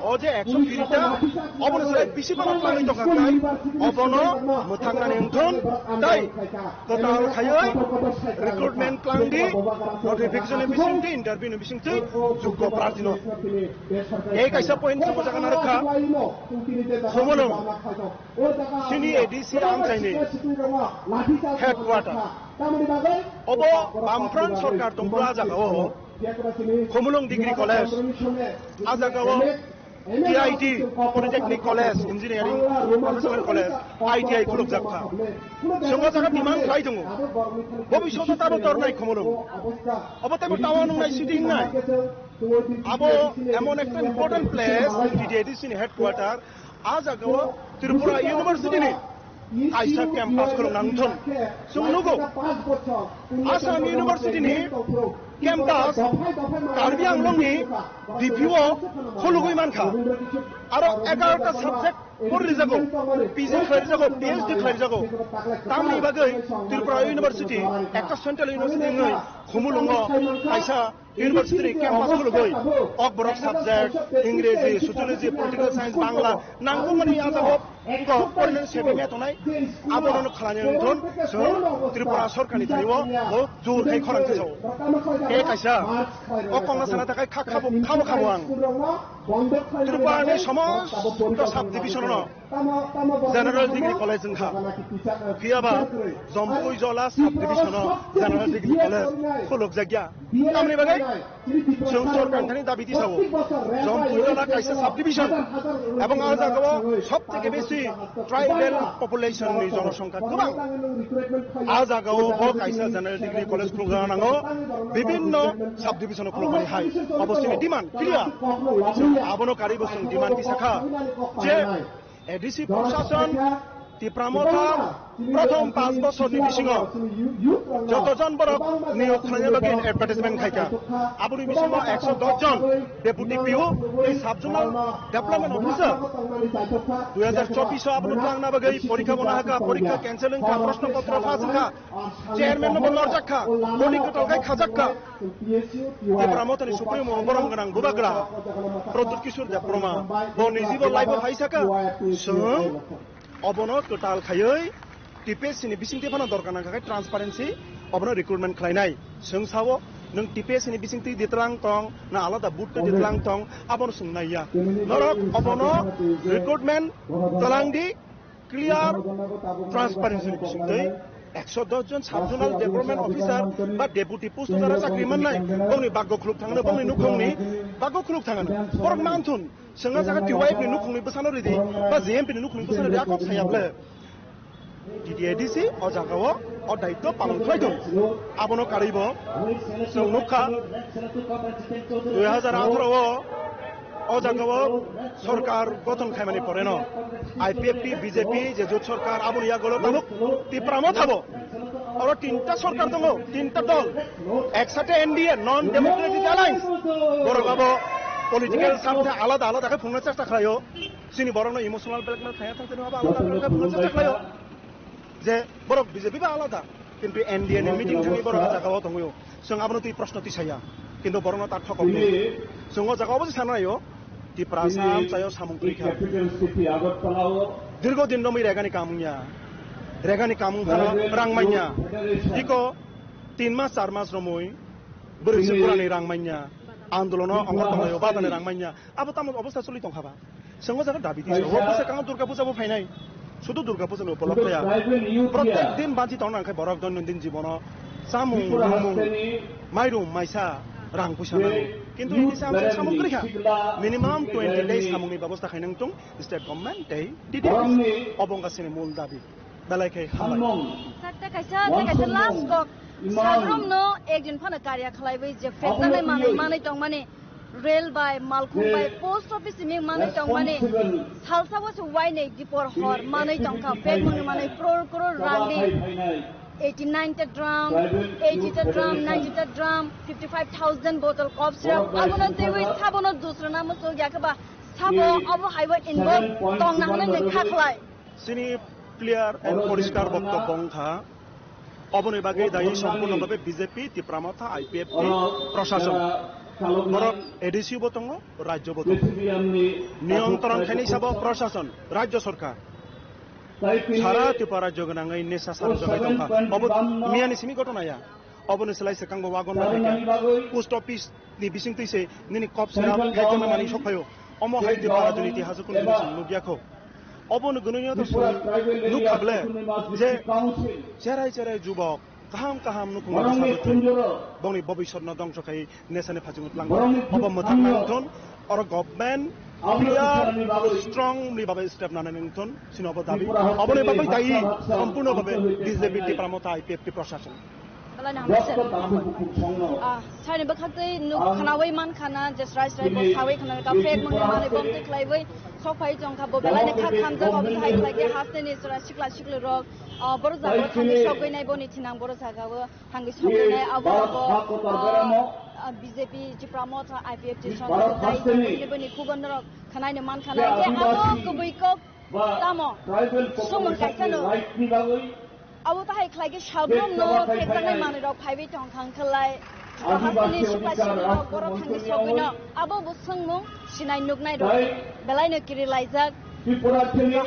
O je ekso kuri ta, obono se bisi bana twlangwi tongkha tai, obono mwthangnani wngthon tai. Kwtal khaiwi recruitment twlangdi, notification ni bisingtwi, interview ni bisingtwi, juggo prarthi no. Tei kaisa point chwng o jaga narwkha, Khumulwng, chini A D C amchaini headquarter. Obo Bamfront sorkar tongphuru a jaga o Khumulwng Degree College, a jaga o T I T, Polytechnic College, Engineering Professional College, I T I khulukjak kha. Chwng o jaga demand khlai tongo. Bobishoto tamo tornai Khumulwng. Obo tamo town wngnai, city wngnai. Abo emon ekta important place, T T A D C ni headquarter, a jaga o Tripura University ni kaisa campus khuluk nang thon. Chwng nugo, Assam University ni campus Karbi Anglong ni D P O khulugwi mankha. Aro egaroh ta subject porlijago, P G khlaijago, P H D khlaijago. Tamni bagwi Tripura University ekta central university wngwi Khumulwngo kaisa university campus khulugwi ok borok subject, Ingreji, Sociology, Political Science, Bangla, nangkukmani a jaga o wngkha, pornani sebi me tongnai, abono khlani wngthon, chwng Tripura sorkarni thani o bo jor khai khorang khe sao. Tei kaisa o kokno sana takhai kha khabo, khabo, khabo ang. Tripura ni somosto subdivision no General Degree College wngkha. Phiyaba Jampui Jola subdivision o General Degree College khulukjakya. Tamni bagwi chwng sorkar thani dabi tisao. Jampui Jola kaisa subdivision ebong a jagao sob theke besi tribal population ni jonosongkha kwbang. A jagao bo kaisa General Degree College khulukna nango, bibinno subdivision o khulukmani hai. Obo chini demand clear. Abono karwi bo chwng demand tisakha je A D C Prashasan, Tipra Motha, prothom panch bosorni bisingo jotojon borok niyok khlaina bagwi advertisement khaikha. Aboni bisingo ekso dos jon deputy P O tei sub zonal development officer. Dui hajar chobbish o abono twlangna bagwi porikha bono hakha, porikha cancel wngkha, proshno potro pass wngkha, chairman no bo norjak kha, boni kwtal khai khajak kha. Tipra Mothani Supremo borong gwnang bubagra Pradyut Kishore Debbarma bo nijibo live o hai saka, chwng obono kwtal khaiwi T P S C ni bisingtwi phano dorkar nangkha khe transparency, obono recruitment khlainai. Chwng sao, nwng T P S C ni bisingtwi ditlang tong, na alada board twi ditlang tong, abono chwng naiya. Norok obono recruitment twlangdi, clear, transparency ni bisingtwi ekso dos jon sub zonal development officer ba deputy post o jara chakri mannai, bongni baggo khuluk thangno, bongni nukhungni baggo khuluk thangno. Borok manthun, chwngno jaga T Y F ni nukhungni bwsano ridi ba J M P ni nukhungni bwsano ridi, a kok saya ble. T T A D C o jagao o daityo palon khlai tong. Abono karwi bo chwng nukha, dui hajar atharo o o jagao sorkar gothon khaimani poreno I P F T, B J P je jot sorkar aboni yagulo tabuk Tipra Motha bo oro tinta sorkar tongo, tinta dol, eksate N D A, Non Democratic Alliance, borok abo political sabthe alada alada khe phungna chesta khlaio. Chini borokno emotional blackmail khaina thang tini abo alada alada khe phungna chesta khlaio. Je borok B J P ba alada, kintu N D A ni meeting thangwi borok jagao tongwio. Chwng abono twi proshno tisaya, kintu borokno ta thokok. Chwng o jaga obo se sana naio, Tiprasa amchaio samung twi kha. Dirgo din romwi regani kamung ya, regani kamung phano rang manya. Iko tin mas char mas romwi bwrwi se purani rang manya, andolono ongor tonglaio badani rang manya. Abo tamo obostha choli tongkha ba? Chwng o jaga dabi tisa. O bwswk kang Durga Puja bo phainai. Sudu Durga Puja ni upolokhe ya. Protek din banchi tongna nang khe borok doinondin jibono chamung, nwngmung, mairum, maisa, rang puisa nango. Kintu ini samung, samung kwrwi kha. Minimum twenty days samung ni bebosta khainang tung state government tei T T A D C. Obo wngkha chini mul dabi. Belai khe hambai. Sir, tei kaisa, tei kaisa last kok. Sabrumno ekjon phano karya khlaiwi je fetnani manwi, manwi tongmani. Rail bai, malkhung bai, post office simi manwi tongmani salsa o se wainwi dipor hor manwi tongkha, bag mwnwi manwi crore crore rangni eighty nine ta drum, eighty ta drum, ninety ta drum, fifty five thousand bottle cough syrup, abono twiwi sabono dusrana muchuk ya khe ba sabo obo haibo involve tongna hwnwi nwi kha khlai. Chini clear and poriskar boktobbo wngkha. Oboni bagwi dayi sompurno bhabe B J P, Tipra Motha, I P F T, proshashon. Borok A D C bo tongo, rajyo bo tongo. Niyontoron khainai sabo proshashon, rajyo sorkar. Sara Tripura rajyo gwnangwi nesa sanjogwi tongkha. Obo miyani simi ghotona ya. Oboni slai swkang bo wagon na khaikha. Post office ni bising twi se nini cough syrup, khaikhe mani sok phaio. Omo hai Tripura rajyoni itihas o kunu jini chwng nukya kho. Obo ni gwnwi no to chwng nukha ble je cherai cherai jubok kaham kaham nukhung rok bwsa bwtwi bongni bobiswt no dongso khai nesani phachung tlang obo mwthang nang thun oro government clear strongly babai step nanai nang thun sini obo dabi oboni bagwi dayi sompurno babe B J P Tipra Motha I P F T proshashon. Belai no hambai sir. Ah, sani bwkhak twi nuk khnawi man khana je srai srai bo sawi khna ka fake mwnwi manwi bom twi khlaiwi sok phai chong kha bo belai no kha khamjak obo hai khlai khe haste ni sura sikla sikla rok, ah, boro jaga o thangwi sokgwi nai boni thinang boro jaga o thangwi sokgwi nai abo bo, ah, ah, B J P Tipra Motha I P F T song dai boni boni khubon rok khnai no man khana khe abo kubui kok tamo sumung kaisa no. Abo tahai khlai khe sabrumno phekjaknai manwirok phaiwi tong kha, wngkha lai Tripura hasteni sikla siklirok borok thangwi sogwino abo bo swngmung sinai nuknairok belai no kirilaijak Tripura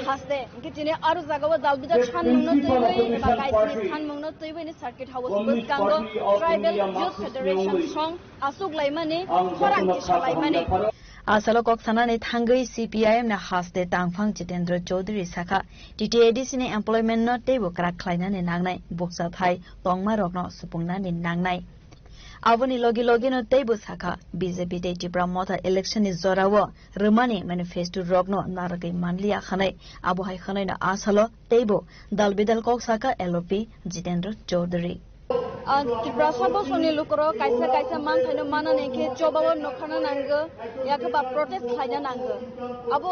haste. Hwnkhe tini aro jagao dalbidal sanmungno twiwi eba kaisni sanmungno twiwi ni Circuit House bwskango Tribal Youth Federation song aswk laimani khorang kisa laimani. A salo kok sanani thangwi C P I M ni haste tangphang Jitendra Chaudhary sakha, T T A D C ni employment no teibo kwrak khlainani nangnai, bukcha thai tongma rokno supungnani nangnai. Aboni logi logi no teibo sakha, B J P tei Tipra Motha election ni jorao rwmani manifesto rokno narwgwi manliya hwnwi, abo hai hwnwi no a salo teibo dal bidal kok sakha L O P Jitendra Chaudhary. Ah, Tiprasa bosongni lukurok kaisa kaisa manthaino manani khe chobao nokharna nango, yakhe ba protest khlaina nango. Abo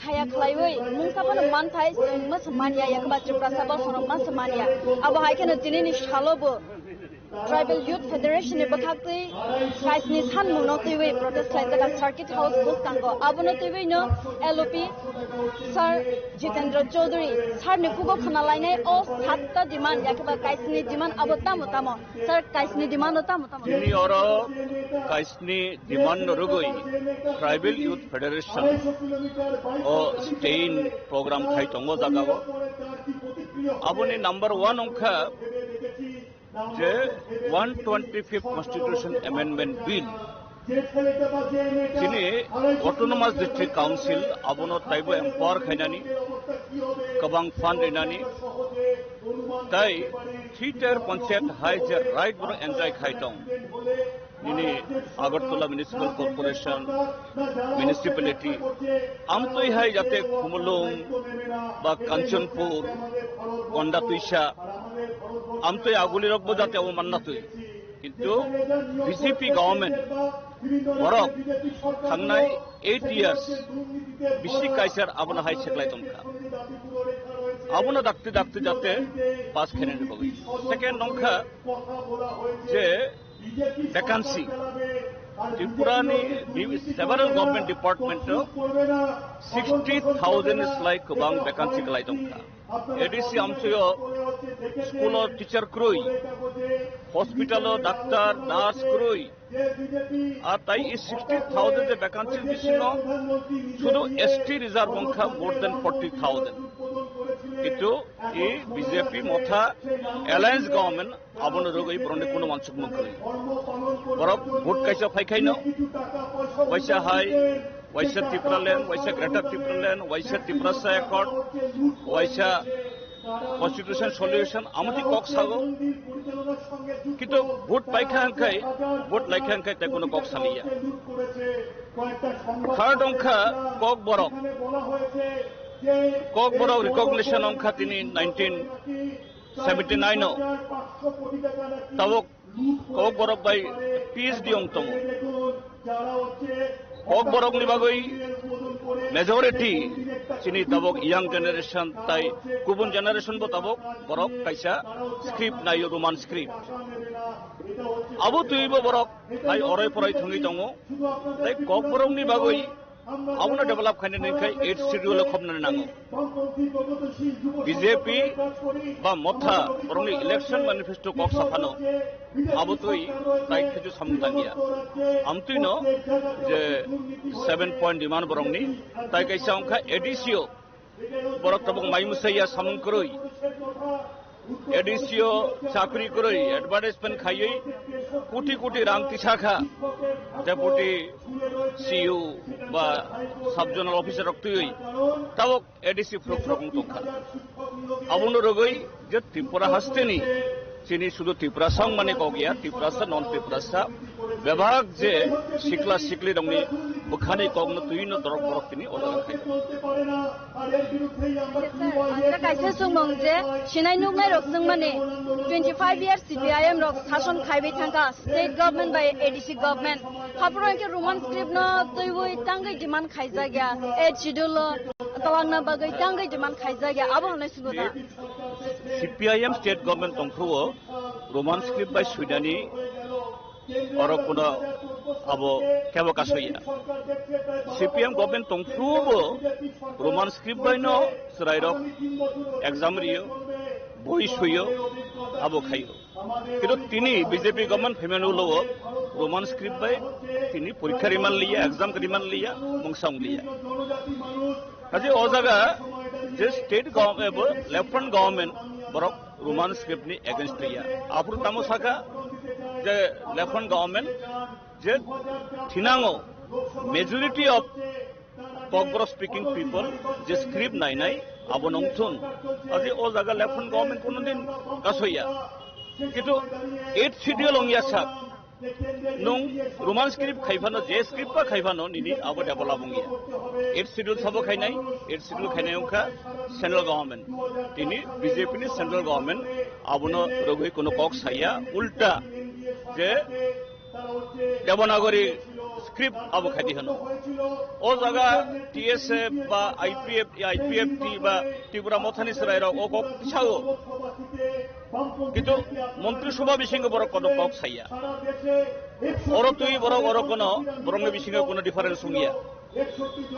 khaya khlaiwi mungsa phano manthai chwng masa manya, yakhe ba Tiprasa bosongrok masa manya. Abo hai kheno tinini salobo Tribal Youth Federation ni bwkhaktwi kaisni sanmungno twiwi protest khlaijak Circuit House bwskango. Abono twiwino L O P Sir Jitendra Chaudhary sir ni kugo khna lainai o satta demand, yakhe ba kaisni demand abo tamo tamo? Sir, kaisni demand o tamo tamo? Tini oro kaisni demand no rwgwi Tribal Youth Federation o stay-in program khai tongo jagao. Aboni number one wngkha je one twenty-fifth Constitution Amendment Bill, chini Autonomous District Council abono taibo empower khainani, kwbang fund rinani, tai three tier panchayat hai je right bono enjoy khai tong. Nini Agartala Municipal Corporation, Municipality, amtwi hai jate Khumulwng ba Kanchanpur, Konda Twisa, amtwi aguli rok bo jate abo manna twi. Kintu B J P government borok thangnai eight years bisi kaisar abono hai seklai tongkha. Abono dakti dakti jate pass khainani bagwi. Second wngkha je vacancy. Tripura ni bi-, several government department o sixty thousand slai kwbang vacancy kwlai tongkha. A D C amchoi o school o teacher kwrwi, hospital o doctor, nurse kwrwi. Ar tai i sixty thousand je vacancy bisingo sudu S T reserve wngkha more than forty thousand. Kintu i B J P Motha alliance government abono rwgwi borokni kuno wansukmung kwrwi. Borok vote kaisa phaikhaino, waisa hai, waisa Tipraland, waisa Greater Tipraland, waisa Tiprasa Accord, waisa Constitution solution, amoti kok sago. Kintu vote paikha hwnkhe, vote laikha hwnkhe tei kuno kok saliya. Third wngkha Kokborok. Kokborok recognition wngkha tini nineteen seventy nine o. Tabuk Kokborok bai P H D wng tongo. Kokborokni bagwi majority chini tabok young generation tai kubun generation bo tabok borok kaisa script naio, Roman script. Abo twibo borok tai oroi poroi thwngwi tongo. Tai Kokborokni bagwi abono develop khainani khe eighth schedule o khopnani nango. B J P ba Motha borokni election manifesto kok saphano abo twi tai khichu samung tangya. Amtwino je seven point demand borokni tai kaisa wngkha A D C o borok tabuk mai mwsaiya samung kwrwi. A D C o chakri kwrwi advertisement khaiwi koti koti rang tisakha deputy C E O ba sub zonal officer rok twiwi tabuk A D C phuruk phuruk wng tongkha. Abono rwgwi je Tripura hasteni chini sudu Tiprasa wngmani kok ya, Tiprasa, non Tiprasa, bebak je sikla sikli rokni bwkhani kokno twino dorok borok tini o jaga khaio. Yes, sir. Ang kaisa sumung je sinai nuknai rok swngmani twenty five years C P I M rok sason khaiwi thangkha state government bai A D C government. Haphuru hwnkhe Roman script no twiwi tangwi demand khaijakya. Eighth schedule o twlangna bagwi tangwi demand khaijakya. Abo hwnwi swngkha. C P I M state government tongphuru o Roman script bai swinani oro kuno abo kebo kasoya. C P M government tongphuru bo Roman script bai no chwrairok exam rio, boi suyo, abo khaio. Kintu tini B J P government phaimani ulo o Roman script bai tini porikha riman liya, exam riman liya, mungsa wng liya. Kaje o jaga je state government, ebo lieutenant government borok Roman script ni against liya. Aphuru tamo saka je lieutenant government je thinango majority of Kokborok speaking people je script nainai abo nongthun. Aje o jaga lieutenant government kono din kasoya. Kintu eighth schedule ongya sak. Nung Roman script khai phano, je script ba khai phano, nini abo develop wngya. Eighth schedule sabo khainai, eighth schedule khainai wngkha central government. Tini B J P ni central government abono rogwi kono kok saya, ulta je Devanagari script abo khaidi hwno. O jaga T S F ba I P F, I P F T ba Tripura Mothani chwrairok o kok sao. Kintu Montri Sobha bisingo borok kono kok saya. Oro twi borok oro kono borokni bisingo kono difference wngya.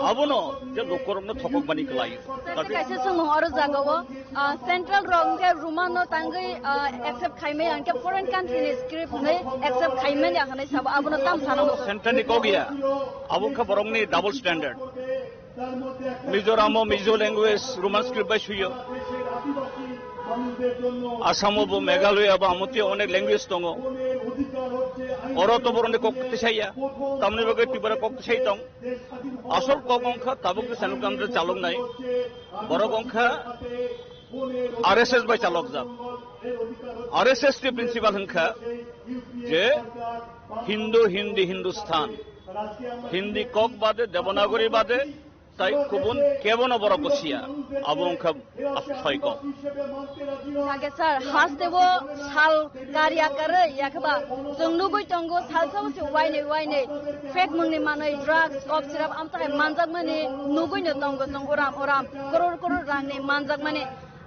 Abono je lukurokno thokokmani kwlai. Sir, kaisa swngmung oro jaga o, ah, central rok hwnkhe Roman no tangwi, ah, accept khaimaya hwnkhe foreign country ni script hwnwi accept khaimani hwnwi sabo abono tam sana muchung. Central ni kok ya, abo wngkha borokni double standard. Mizoram o Mizo language Roman script bai suyo. Assam o bo Meghalaya bo amotwi onek language tongo. Oro to borokni kok tisaya, tamni bagwi Tripura kok tisai tong. Asol kok wngkha tabuk je Sanu Kamra chaloknai, borok wngkha R S S bai chalokjak. R S S ni principle wngkha je Hindu, Hindi, Hindustan. Hindi kok bade, Devanagari bade, tai kubun kebono borok gosia. Abo wngkha Asthoi kok. Thangkhe sir, haste bo sal kari akarwi yakheba chwng nugwi tongo, salsa usi wainwi wainwi fake mungni manwi, drugs, cough syrup, amtwkhai manjakmani nugwino tongo chwng uram uram, crore crore rangni manjakmani.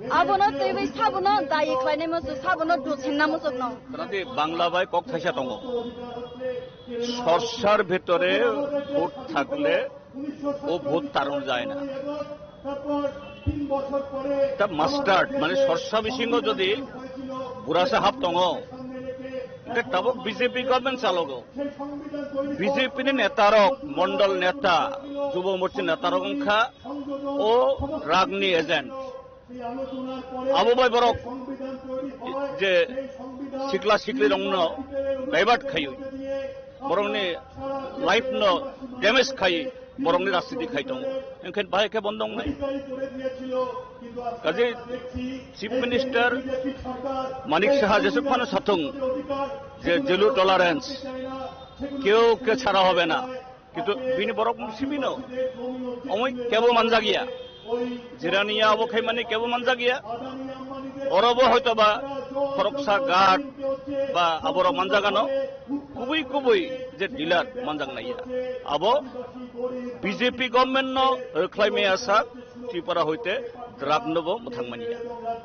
Abono twiwi sabono dayi khlainai muchuk, sabono dusina muchukno. Kanati Bangla bai kok thaisa tongo. সর্ষার ভেতরে ভূত থাকলে ও ভূত তাড়ানো যায় না। তা মাস্টার্ড, মানে সর্ষা বিসিঙ্গ যদি burasa hap tongo, hwnkhe tabuk B J P government chalogo. B J P ni netarok, mondol neta, jubo morcha netarok wngkha o ragni agent. Abo bai borok je sikla sikli rokno divert khaiwi, borokni life no damage khai, borokni rajniti khai tongo. Engkhe bahai khe bondo wngnai. Kaje Chief Minister Manik Saha jesuk phano sathung je zero tolerance, keu ke chhara hobe na. Kintu bini borok simi no. Omoi kebo manjak ya. Jirania abo khaimani kebo manjak ya. Orobo hoito ba khoroksa guard ba aborok manjagano, kubui kubui je dealer manjak naiya. Abo B J P government no rwkhlai maya sak Tripura hoite drug no bo mwthang manya.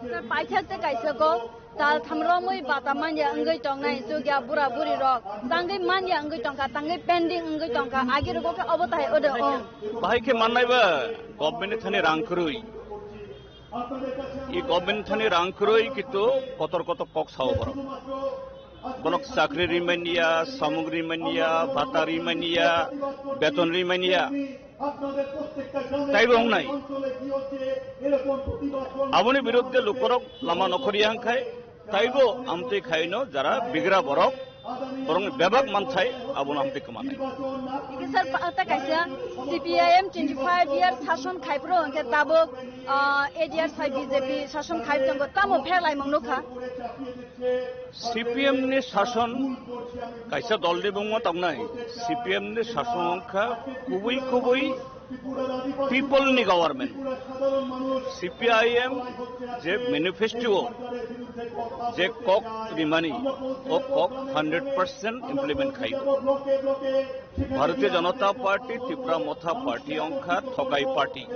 Sir, paikha se kaisa ko tal thamromwi bata manya wngwi tongnai chukya bura buri rok tangwi manya wngwi tongkha, tangwi pending wngwi tongkha, agi rogo khe obo tai ode ong. Bahai khe mannai ba government ni thani rang kwrwi. I government thani rang kwrwi kitu kotor kotor kok sao borok. Borok chakri rimania, samung rimania, bata rimania, beton rimania. Taibo wngnai. Aboni biruddhe lukorok lama nokhorya hwnkhai taibo amtwi khaino jara bigra borok, borokni bebak manthai abono amtwi kwmanai. Sir, pa-, ta kaisa C P I M twenty five year sason khai phuru hwnkhe tabuk, ah, eight years hai B J P sason khai tongo, tamo pherlaimung nukha? C P M ni sason kaisa dol ni bungma tongnai. C P M ni sason wngkha kubui kubui people ni government. C P I M je manifesto je kok rimani o kok hundred percent implement khai. Bharatiya Janata Party, Tipra Motha Party wngkha thokai party.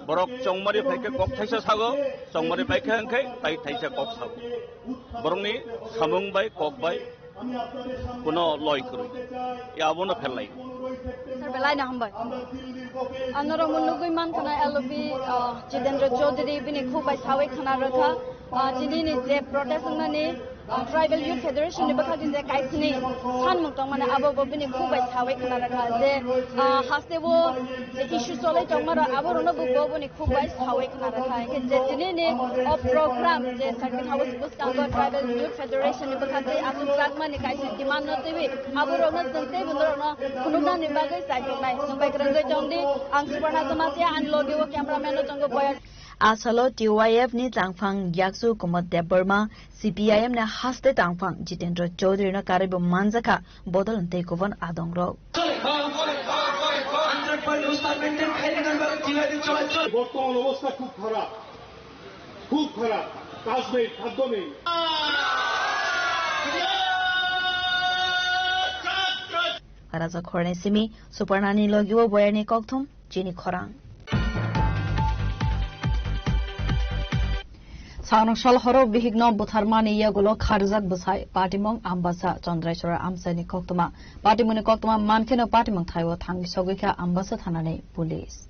Borok chongmari phaikhe kok thaisa sago, chongmari phaikhe hwnkhe tai thaisa kok sago. Borokni samung bai kok bai kuno loi kwrwi. Ya abono pherlai. Sir, belai no hambai. Anorok mo nugui man khana L O B, ah, Jitendra Chaudhary bini khuk bai sawi khana rwkha. Ah, tini ni je protest wngmani, ah, Tribal Youth Federation ni bwkhak ni je kaisini sanmung tongmani abo bo bini khuk bai sawi khana rwkha je, ah, haste bo je issue cholai tongma rok abo rokno bo bo boni khuk bai sawi khna rwkha. Hingkhe je tini ni o program je Circuit House bwskango Tribal Youth Federation ni bwkhak tei achukjakmani kaisa demand no twiwi abo rokno chwng tei bo norokno phunuknani bagwi chaituknai. Chwng bai kwrwngwi tongdi, ang Suparna Jamatia, ani logi o cameraman no tongo Boyar. Asalo T Y F ni tangphang yakchu Kumar Debbarma, C P I M ni haste tangphang Jitendra Chaudhary no karwi bo manjakha. Bodol tei kubun adongrok. বর্তমান অবস্থা খুব খারাপ, খুব খারাপ, কাজ নেই, খাদ্য নেই। Raja khorni simi Suparnani logi o boyani kokthum chini khorang. Sangrong sal horo bihikno butharmani yagulo kharjak bwsai, patimung Ambasa Chandraiswara Amchaini koktwma. Patimungni koktwma mankheno patimung thaio thangwi sogwikha Ambasa thanani police.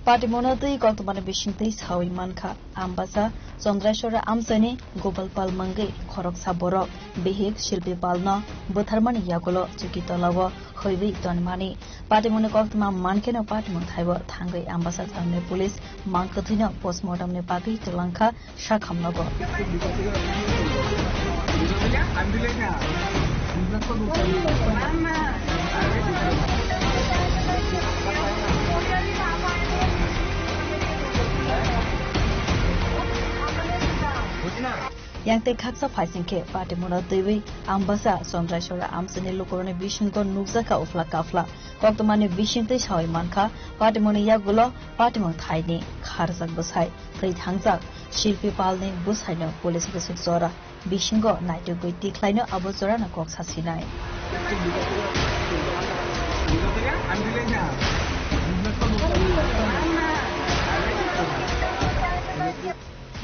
Patimungno twi koktwmani bisingtwi sawi mankha, Ambasa Chandraiswara Amchaini Gopal Pal mungwi khoroksa borok bihik Shilpi Palno butharmani yagulo chuki tolao hwiwi tonmani. Patimungni koktwma mankheno patimung thaibo thangwi Ambasa thanani police mangkwthwino postmortemni bagwi twlangkha. Sakhamnogo. Yang tei khaksa phaising khe patimungno twiwi Ambasa Chandraiswara Amchaini lukurokni bisingo nukjakha uphla kaphla. Koktwmani bisingtwi sawi mankha, patimungni yagulo patimung thaini kharjak bwsai twi thangjak Shilpi Palni bwsaino police bwswk jora bisingo naitugwi tikhlaino abo jorano kok sasinai.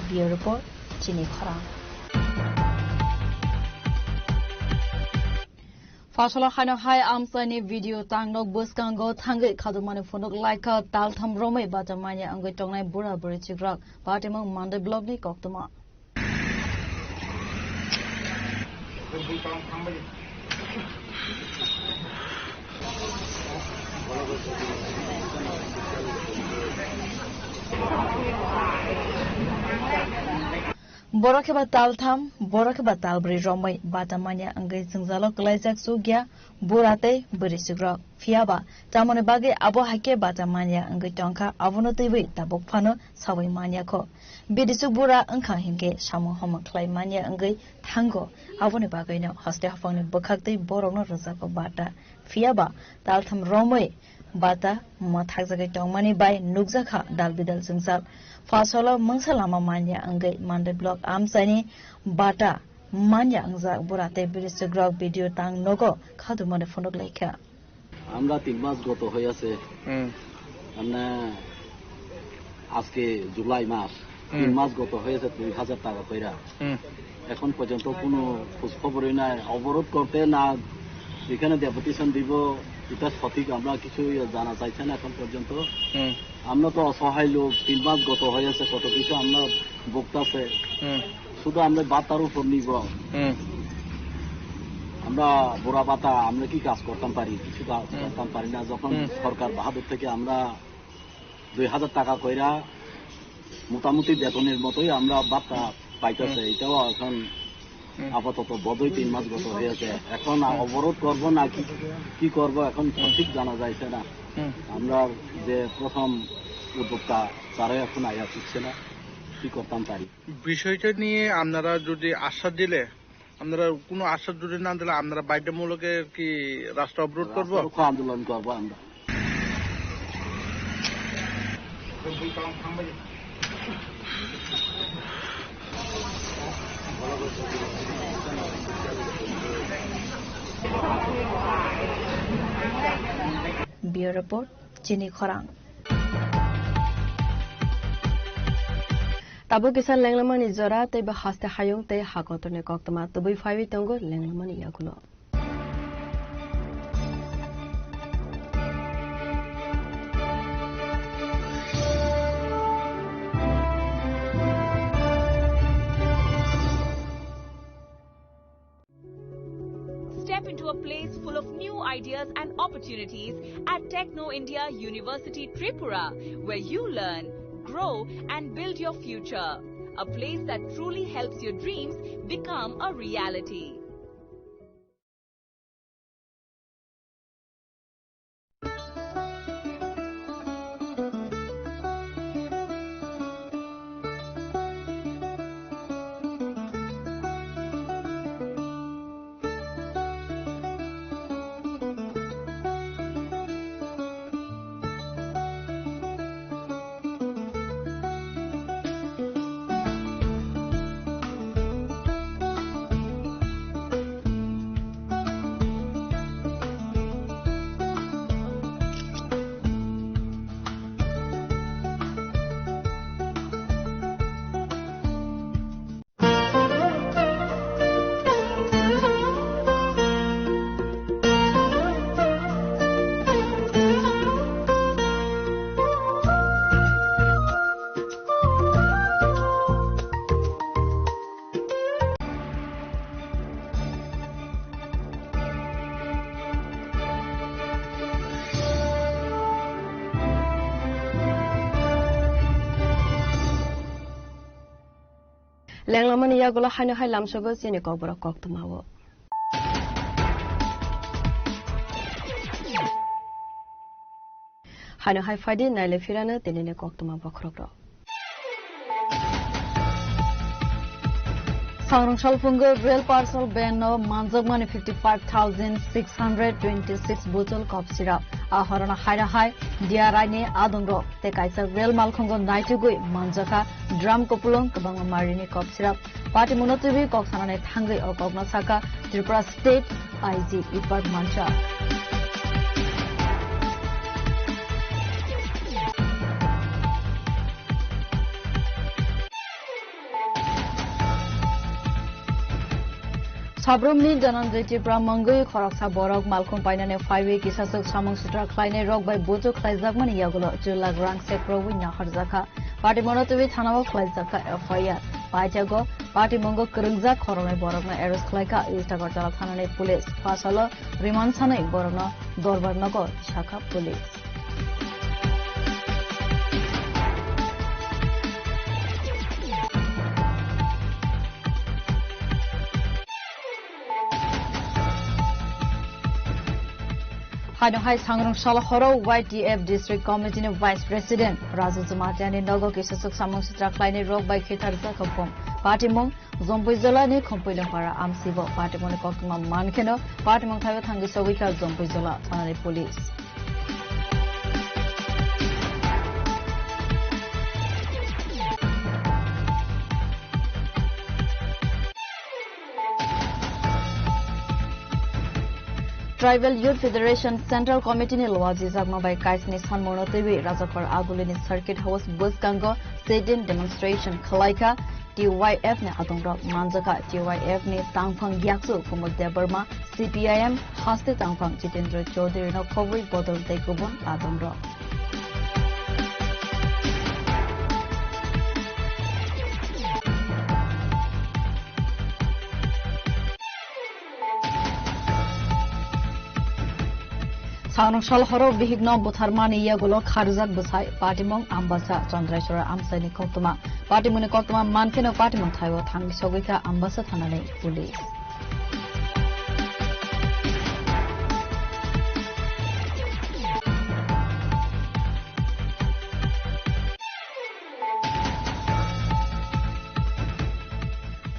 Bureau Report, Chini Khorang. Phaisalo haino hai amchaini video tangnok bwskango thangwi khadukmani phunuk laikha taltham romwi bachamanya wngwi tongnai bura buri chikrok. Patimung Monday Vlog ni koktwma. Borok khe ba taltham, borok khe ba talbrwi romwi bata manya wngwi jwngjalo kwlaijak chukya bura tei bwrwichukrok. Phiya ba tamoni bagwi abo hai khe bata manya wngwi tongkha, abono twiwi tabuk phano sawi manya kho. Bwrwichuk bura wngkha hinkhe samung homung khlai manya wngwi thango, aboni bagwino haste haphangni bwkhak tei borokno rwjago bata. Phiya ba taltham romwi bata mwthakjagwi tongmani bai nukjakha dal bidal jwngjal. Phasalo mungsa lama manya wngwi Mandai block amchaini bata manya wngjak bura tei bwrwichukrok video tang nogo khadumani phunuk laikha. আমরা তিন মাস গত হয়ে আছে। হুম। মানে আজকে জুলাই মাস, তিন হুম। মাস গত হয়েছে দুই হাজার টাকা কইরা। হুম। এখন পর্যন্ত কোনো খোঁজ খবরই নাই। অবরোধ করতে না, এখানে ডেপুটেশন দিব, এটা সঠিক আমরা কিছু ইয়ে জানা চাইছে না এখন পর্যন্ত। হুম। আমরা তো অসহায় লোক, তিন মাস গত হয়েছে, কত কিছু আমরা ভুগতাছে। হুম। শুধু আমরা ভাতার উপর নির্ভর। হুম। আমরা বুড়া ভাতা, আমরা কি কাজ করতাম পারি? কিছু কাজ হুম। করতাম পারি না। যখন হুম। সরকার বাহাদুর থেকে আমরা দুই হাজার টাকা কইরা মোটামুটি বেতনের মতোই আমরা ভাতা পাইতেছে। হুম। এটাও এখন হুম। আপাতত বোধহয় তিন মাস গত হয়ে আছে। এখন হুম। অবরোধ করব না কি, কি করব এখন হুম। সঠিক জানা যাইছে না। হুম। আমরা যে প্রথম উদ্যোক্তা, তারাই এখন আয়া শিখছে না, কি করতাম পারি। বিষয়টা নিয়ে আপনারা যদি আশ্বাস দিলে, আপনারা কোনো আশ্বাস যদি না দিলে, আপনারা বাধ্যতামূলক কি রাস্তা অবরোধ করব? রাস্তা রোকো আন্দোলন করব আমরা। Bureau Report, Chini Khorang. Tabuk kisa lenglamani jora tei bo haste hayung tei ha kotorni koktwma tubui phaiwi tongo lenglamani yagulo. Step into a place full of new ideas and opportunities at Techno India University Tripura, where you learn, grow, and build your future. A place that truly helps your dreams become a reality. Lenglamani yagulo haino hai lamsogo chini kokborok koktwmao. Haino hai phaidi naile phirano tinini koktwma bokhorokrok. Sangrong salphungo rail parcel ban no manjakmani fifty five thousand six hundred twenty six bottle kop syrup. A horona haino hai D R I ni adongrok tei kaisa rail malkhungo naitugwi manjakha drum kupulung kwbangma marini kop syrup. Party muno twiwi kok sanani thangwi o kokno sakha Tripura State I G Ipak Mancha. Sabrumni Dhananjay Tripura mungwi khoroksa borok malkhung painani phaiwi kisaswk samung sutra khlainai rok bai bujuk khlaijakmani yagulo chwlak rang sekrogwi naharjakha. Party mono twiwi thanao khlaijakha F I R. Paithago party mungo kwrwngjak khoroknwi borokno arrest khlaikha East Agartala thanani police. Phasalo remand sanwi borokno dorbar nogo sakha police. Haino hai sangrong sal horo Y T F District Committee ni Vice President Raju Jamatia ni nogo kisa suk samung sitra khlainai rok bai khetharjak khopum. Patimung Jompui Jola ni Khompoilongpara amsibo patimung ni koktwma mankheno patimung thaio thangwi sogwi kha Jompui Jola thanani police. Tribal Youth Federation Central Committee ni luajijakma bai kaisni sanmungno twiwi Rajakhor Agulini Circuit House bwskango sit-in demonstration khwlaikha T Y F ni adongrok manjakha. T Y F ni tangphang yakchu Kumud Debbarma, C P I M haste tangphang Jitendra Chaudhary no khobwi bodol tei kubun adongrok. Sangrong sal horo bihikno butharmani yagulo kharjak bwsai patimung Ambasa Chandraiswara amchaini koktwma. Patimungni koktwma mankheno patimung thaio thangwi sogwi kha Ambasa thanani police.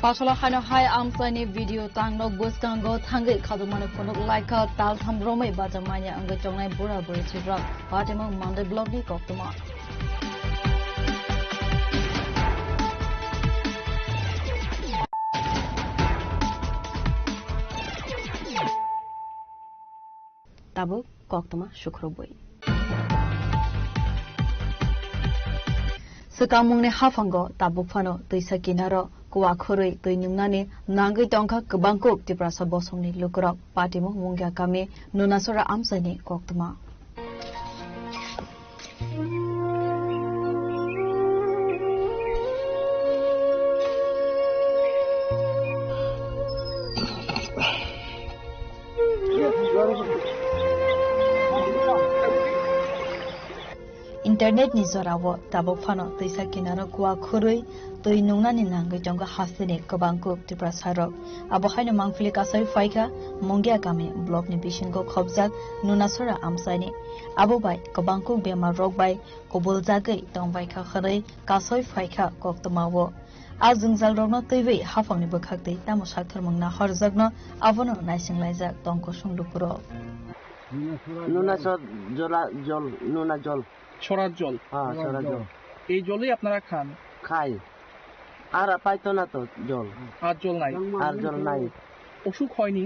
Pasala haino hai amchaini video tangno bwskango thangwi khadumani phunuk laikha taltham romwi bacha manya wngwi tongnai bura buri chibrok. Patimung Monday Vlog ni koktwma. Tabuk koktwma sukrubwi. Swkangmungni haphango tabuk phano twisa kinaro kuwa khurwi twi nungnani nangwi tongkha kwbangkuk Tiprasa bosongni lukurok. Patimung Mungia kami Nunasora amchaini koktwma. Internet ni jorao tabuk phano twisa kinaro kuwa khurwi twi nungnani nangwi tongo hasteni kwbangkuk Tiprasa rok. Abo haino mangpili kasai phaikha Mungia kami block ni bisingo khobjak Nunasora amchaini. Abo bai kwbangkuk bemar rok bai kubuljagwi tongbaikha hwnwi kasoi phaikha koktwmao. A jwngjalrokno twiwi haphangni bwkhaktwi tamo saktharmung nahorjakno abono naisinglaijak tong kusung lukurok. Nunasor jola jol, nuna jol. Sorat jol. Ah, sorat jol. এই জলই আপনারা খান? খাই। আর পাইতো না তো জল। আর জল নাই? আর জল নাই। অসুখ হয়নি?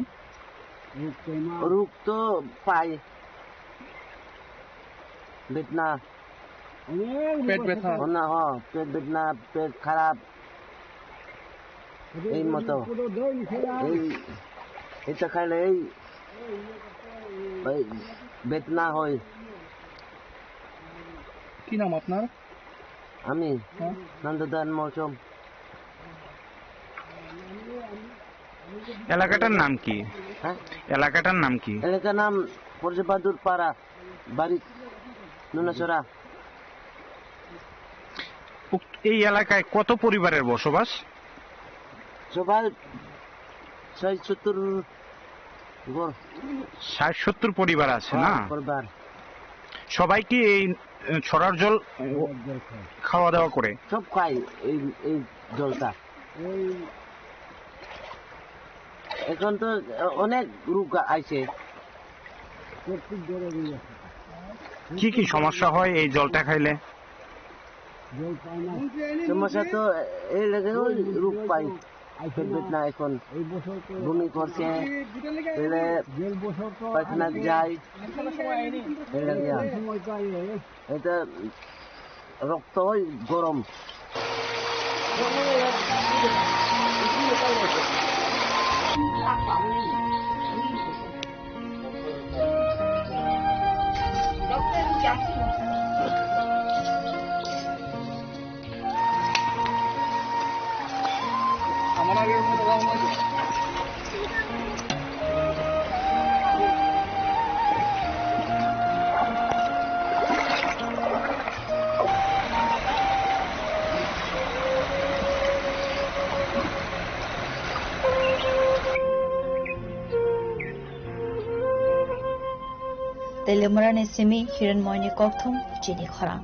রোগ তো পাই। বেদনা। পেট ব্যথা? না, হ, পেট বেদনা, পেট খারাপ। এই মতো। এই, এটা খাইলে এই, এই বেদনা হয়। কি নাম আপনার? আমি? হ্যাঁ। নন্দদান মৌসুম। এলাকাটার নাম কি? হ্যাঁ? এলাকাটার নাম কি? এলাকার নাম পরজবাদুর পাড়া, বাড়ি নুনাছড়া। উক্ত, এই এলাকায় কত পরিবারের বসবাস? সবাই ষাট সত্তর ঘর। ষাট সত্তর পরিবার আছে, হ্যাঁ, না? পরিবার। সবাই কি এই, এ, ছড়ার জল, এ, খাওয়া দাওয়া করে? সব খায় এই, এই জলটা। এখন তো অনেক রোগ আইছে। কি কি সমস্যা হয় এই জলটা খাইলে? সমস্যা তো এই লাগে, ওই রোগ পাই, পেট বেদনা এখন, বমি করছে, তাহলে পায়খানা যাই, এই লাগে। এটা রক্ত হয় গরম। Teliamurani simi Hiranmoyni kokthum chini khorang.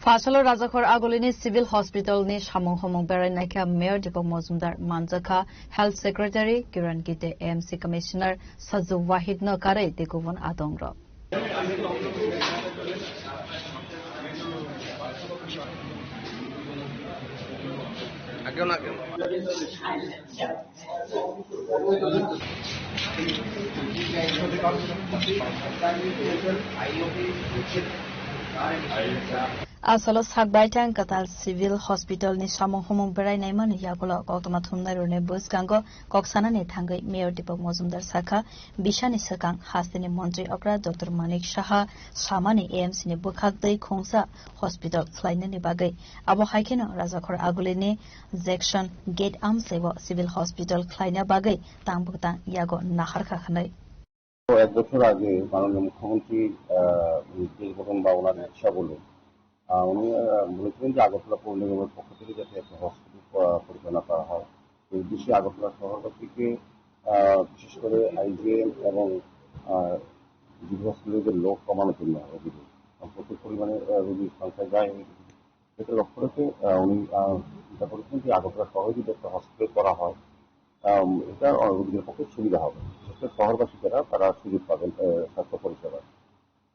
Phasalo Rajakhor Agulini Civil Hospital ni samung homung berai naikha Mayor Deepak Mojumdar, manjakha Health Secretary Kiran Gite, A M C Commissioner Sajid Wahid no karwi tei kubun adongrok. Asalo sak baithang kwtal Civil Hospital ni samung humung berai naimani yagulo koktwma thumnai rwni bwskango kok sanani thangwi Mayor Deepak Mojumdar sakha, bisani swkang hasteni montri okra Doctor Manik Saha samani A M C ni bwkhak twi khungsa hospital khlainani bagwi. Abo hai kheno Rajakhor Agulini Junction Gate amchaibo Civil Hospital khlaina bagwi tang bwtang yago naharkha hwnwi. তো এক বছর আগে মাননীয় মুখ্যমন্ত্রী, আহ, দেশ গঠন বা ওনার ইচ্ছা বলে, আহ, উনি, আহ, বলেছিলেন যে আগরতলা পৌর নিগমের পক্ষ থেকে যাতে একটা হসপিটাল প-, পরিচালনা করা হয়। এই উদ্দেশ্যে আগরতলা শহরবাসীকে, আহ, বিশেষ করে আইজিএম এবং, আহ, জিবি হসপিটালের লোড কমানোর জন্য রোগীদের, কারণ প্রচুর পরিমাণে, আহ, রোগীর সংখ্যা যায়। এটা লক্ষ্য রেখে, আহ, উনি, আহ, চিন্তা করেছেন যে আগরতলা শহরে যদি একটা হসপিটাল করা হয়, আম, এটা, আহ, রোগীদের পক্ষে সুবিধা হবে। বিশেষ করে শহরবাসী যারা, তারা সুযোগ পাবেন, আহ, স্বাস্থ্য পরিষেবার।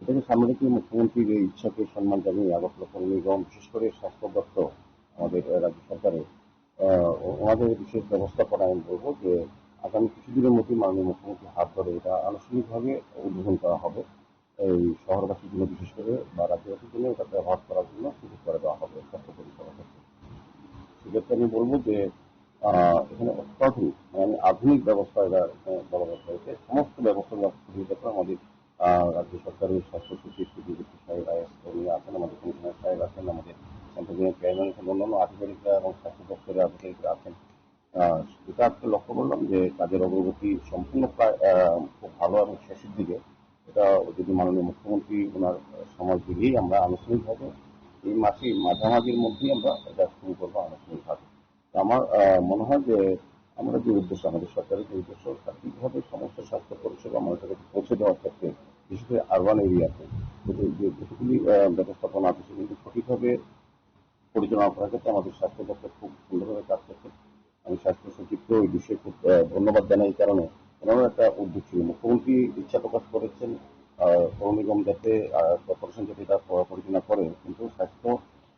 এটাকে সামনে রেখে মুখ্যমন্ত্রীর এই ইচ্ছাকে সম্মান জানিয়ে আগরতলা পৌর নিগম, বিশেষ করে স্বাস্থ্য দপ্তর, আমাদের, আহ, রাজ্য সরকারের, আহ, ও-, ওনাদের বিশেষ ব্যবস্থাপনা আমি বলবো যে আগামী কিছুদিনের মধ্যে মাননীয় মুখ্যমন্ত্রীর হাত ধরে এটা আনুষ্ঠানিকভাবে উদ্বোধন করা হবে। এই শহরবাসীর জন্য বিশেষ করে বা রাজ্যবাসীর জন্য এটা ব্যবহার করার জন্য সুযোগ করে দেওয়া হবে স্বাস্থ্য পরিষেবা ক্ষেত্রে। সেক্ষেত্রে আমি বলবো যে, আহ, এখানে অত্যাধুনিক, মানে, আধুনিক ব্যবস্থা এরা এখানে বলবৎ হয়েছে। সমস্ত ব্যবস্থা যখন আমাদের, আহ, রাজ্য সরকারের স্বাস্থ্য সচিব, সিডিপিটি সাহেব, আইএস উনি আছেন, আমাদের কমিশনার সাহেব আছেন, আমাদের সেন্ট্রাল জেনারেল চেয়ারম্যান আছেন, অন্যান্য আধিকারিকরা এবং স্বাস্থ্য দপ্তরের আধিকারিকরা আছেন। আহ, এটা আজকে লক্ষ্য করলাম যে কাজের অগ্রগতি সম্পূর্ণ প্রায়, আহ, খুব ভালো এবং শেষের দিকে। এটা যদি মাননীয় মুখ্যমন্ত্রী ওনার সময় দিলেই আমরা আনুষ্ঠানিকভাবে এই মাসেই মাঝামাঝির মধ্যেই আমরা এটা শুরু করবো আনুষ্ঠানিকভাবে। তো আমার, আহ, মনে হয় যে আমরা যে উদ্দেশ্য, আমাদের সরকারের যে উদ্দেশ্য, সঠিকভাবে সমস্ত স্বাস্থ্য পরিষেবা মানুষের কাছে পৌঁছে দেওয়ার ক্ষেত্রে, বিশেষ করে আরবান এরিয়াতে যে, যে যেটুকুনি, আহ, ব্যবস্থাপনা আছে, সেগুলো সঠিকভাবে পরিচালনা করার ক্ষেত্রে আমাদের স্বাস্থ্য দপ্তর খুব সুন্দরভাবে কাজ করছে। আমি স্বাস্থ্য সচিবকেও এই বিষয়ে খুব, আহ, ধন্যবাদ জানাই, এই কারণে ওনারও একটা উদ্যোগ ছিল। মুখ্যমন্ত্রী ইচ্ছা প্রকাশ করেছেন, আহ, পৌর নিগম যাতে, আহ, কর্পোরেশন যাতে এটা প-, পরিচালনা করে, কিন্তু স্বাস্থ্য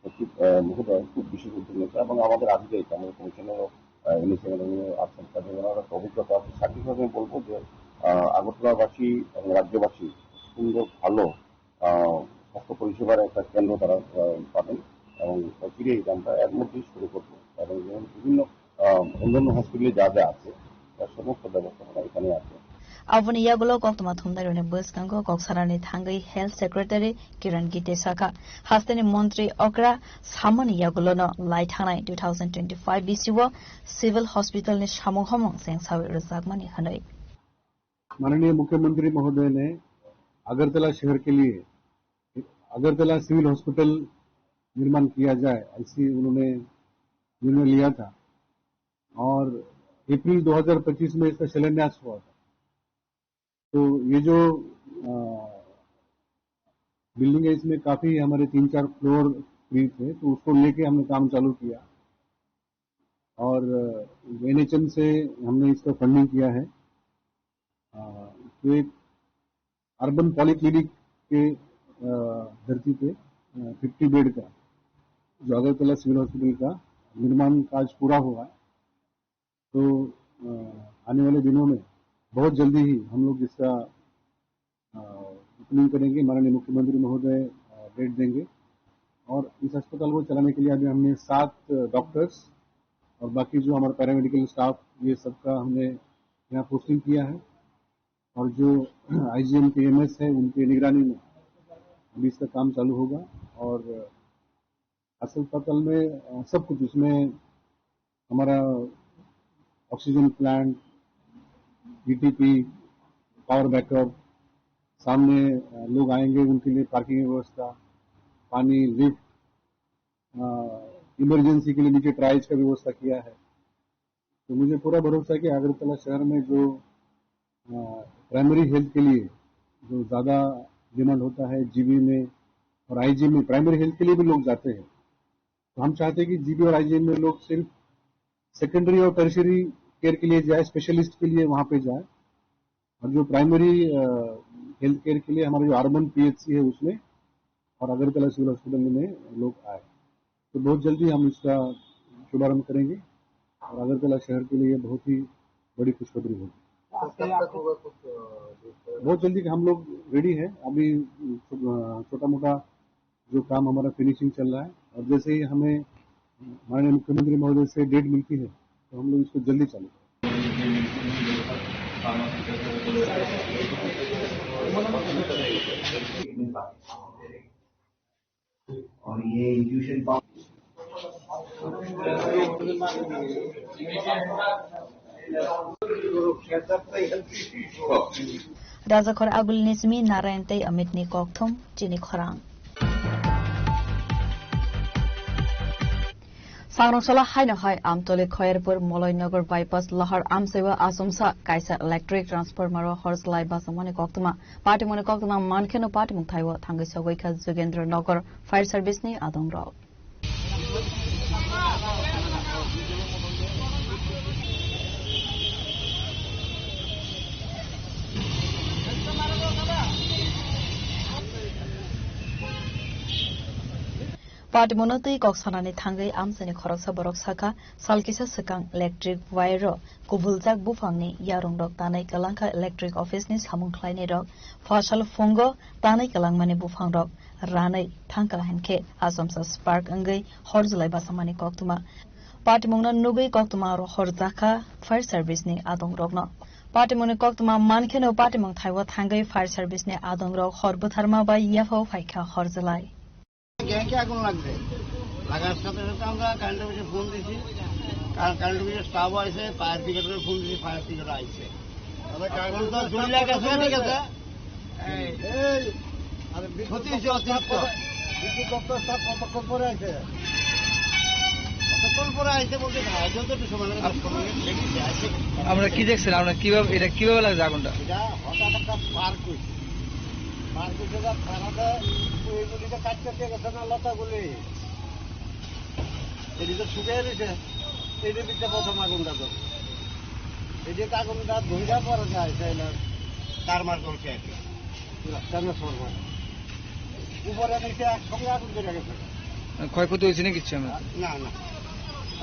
সচিব, আহ, মহোদয় খুব বিশেষ উদ্যোগ নিয়েছেন এবং আমাদের আধিকারিক, আমাদের কমিশনারও, আহ, এনেছেন এবং আছেন, তাদের ওনার একটা অভিজ্ঞতা আছে। সার্বিকভাবে আমি বলবো যে, আহ, আগরতলাবাসী এবং রাজ্যবাসী সুন্দর, ভালো আহ, স্বাস্থ্য পরিষেবার একটা কেন্দ্র তারা, আহ, পাবেন এবং অচিরেই এটা আমরা এর মধ্যেই শুরু করবো এবং যেমন বিভিন্ন, আহ, অন্যান্য হসপিটালে যা যা আছে, তার সমস্ত ব্যবস্থাপনা এখানে আছে। Aboni yagulo koktwma thumnairokni bwskango kok sanani thangwi Health Secretary Kiran Gite sakha, hasteni montri okra samani yagulono lai thangnai two thousand twenty-five bisio Civil Hospital ni samung homung chengsawi rwjakmani hwnwi. माननीय मुख्यमंत्री महोदय ने अगरतला शहर के लिए Agartala civil hospital निर्माण किया जाए, ऐसी उन्होंने निर्णय लिया था और अप्रैल दो हज़ार पच्चीस में इसका शिलान्यास हुआ था। तो ये जो, अ, बिल्डिंग है, इसमें काफ़ी हमारे तीन चार फ्लोर फ्री थे, तो उसको लेके हमने काम चालू किया और, अ, एनएचएम से हमने इसका फंडिंग किया है। अ, तो एक अर्बन पॉलीक्लिनिक के, अ, धरती पे, अ, फिफ्टी बेड का, जो अगरतला सिविल हॉस्पिटल का निर्माण कार्य पूरा हुआ है, तो, अ, आने वाले दिनों में बहुत जल्दी ही हम लोग इसका, अ, ओपनिंग करेंगे। माननीय मुख्यमंत्री महोदय, अ, डेट देंगे और इस अस्पताल को चलाने के लिए अभी हमने सात डॉक्टर्स और बाकी जो हमारा पैरामेडिकल स्टाफ, ये सबका हमने यहाँ पोस्टिंग किया है। और जो आईजीएम के एमएस है, उनके निगरानी में अभी इसका काम चालू होगा। और अस्पताल में, अ, सब कुछ, इसमें हमारा oxygen plant, ETP, power backup, सामने, अ, लोग आएंगे, उनके लिए पार्किंग व्यवस्था, पानी, लिफ्ट, अ, इमरजेंसी के लिए नीचे ट्राइज का व्यवस्था किया है। तो मुझे पूरा भरोसा है कि अगरतला शहर में जो प्राइमरी हेल्थ के लिए जो ज़्यादा डिमांड होता है जीबी में और आईजीएम में, प्राइमरी हेल्थ के लिए भी लोग जाते हैं। तो हम चाहते हैं कि जीबी और आईजीएम में लोग सिर्फ सेकेंडरी और टर्शियरी केयर के लिए जाए, स्पेशलिस्ट के लिए वहाँ पे जाए। और जो प्राइमरी हेल्थ केयर के लिए हमारे जो अर्बन पीएचसी है उसमें और अगरतला सिविल हॉस्पिटल में लोग आए, तो बहुत जल्दी हम इसका शुभारंभ करेंगे और अगरतला शहर के लिए बहुत ही बड़ी खुशखबरी होगी। बहुत जल्दी हम लोग रेडी हैं। अभी छो-, छोटा मोटा जो काम हमारा फिनिशिंग चल रहा है, और जैसे ही हमें माननीय मुख्यमंत्री महोदय से डेट मिलती है, तो हम लोग इसको जल्दी चालू करेंगे। और ये intuition power. Rajakhor agulini simi Narayan tei Amit ni kokthum chini khorang. Sangrong sala haino hai Amtoli Khoyerpur Moloinagar bypass lahar amsaiwa asomsa kaisa electric transformer o hor slai basamani koktwma. Patimungni koktwma mankheno patimung thaiwo thangwi sogwi kha Jogendra Nagar fire service ni adongrok. Patimungno twi kok sanani thangwi amchaini khoroksa borok sakha, sal kisa swkang electric wire o kubuljak buphangni yarungrok tanwi kwlangkha electric office ni samung khlainairok. Phasal phungo tanwi kwlangmani buphangrok ranwi thangkha hinkhe achomsa spark wngwi hor jwlai basamani koktwma. Patimungno nugwi koktwma oro horjakha fire service ni adongrokno. Patimungni koktwma mankheno patimung thaibo thangwi fire service ni adongrok hor bwtharma bai yaphao phaikha hor jwlai. গ্যাংকে আগুন লাগছে। লাগার সাথে সাথে আমরা কারেন্ট অফিসে ফোন দিছি, কার-, কারেন্ট অফিসের স্টাফও আছে, ফায়ার ব্রিগেডের ফোন দিছি, ফায়ার ব্রিগেড আইছে। তাহলে কারেন্ট অফিসের স্টাফ কতক্ষণ আছে? এই, এই, আরে বিদ্যুৎ সত্যি দপ্তর অতিরিক্ত। স্টাফ কত-, বিদ্যুৎ দপ্তর স্টাফ কতক্ষণ পরে আইছে? কতক্ষণ পরে আইছে বলতে না, আইছে তো একটু সময় লাগে, দশ পনেরো মিনিট লেট হয়েছে, আইছে। আমরা কি দেখছেন? আমরা কিভাবে, এটা কিভাবে লাগছে আগুনটা? এটা হঠাৎ একটা স্পার্ক হয়েছে। মার্কেটে যা খানাতে ওই গুলিতে কাটতে দিয়ে গেছে না লতাগুলি। এদিকে শুকিয়ে রয়েছে, এটার ভিতরে প্রথম আগুনটা জ্বলছে। এই যে আগুনটা ধইরা পড়ে যায়, তাই না? তার মার চলছে আর কি। পুরা ট্রান্সফরমার। উপরে নিচে একসঙ্গে আগুন ধরে গেছে। ক্ষয়ক্ষতি হয়েছে না কিচ্ছু আমার? না, না।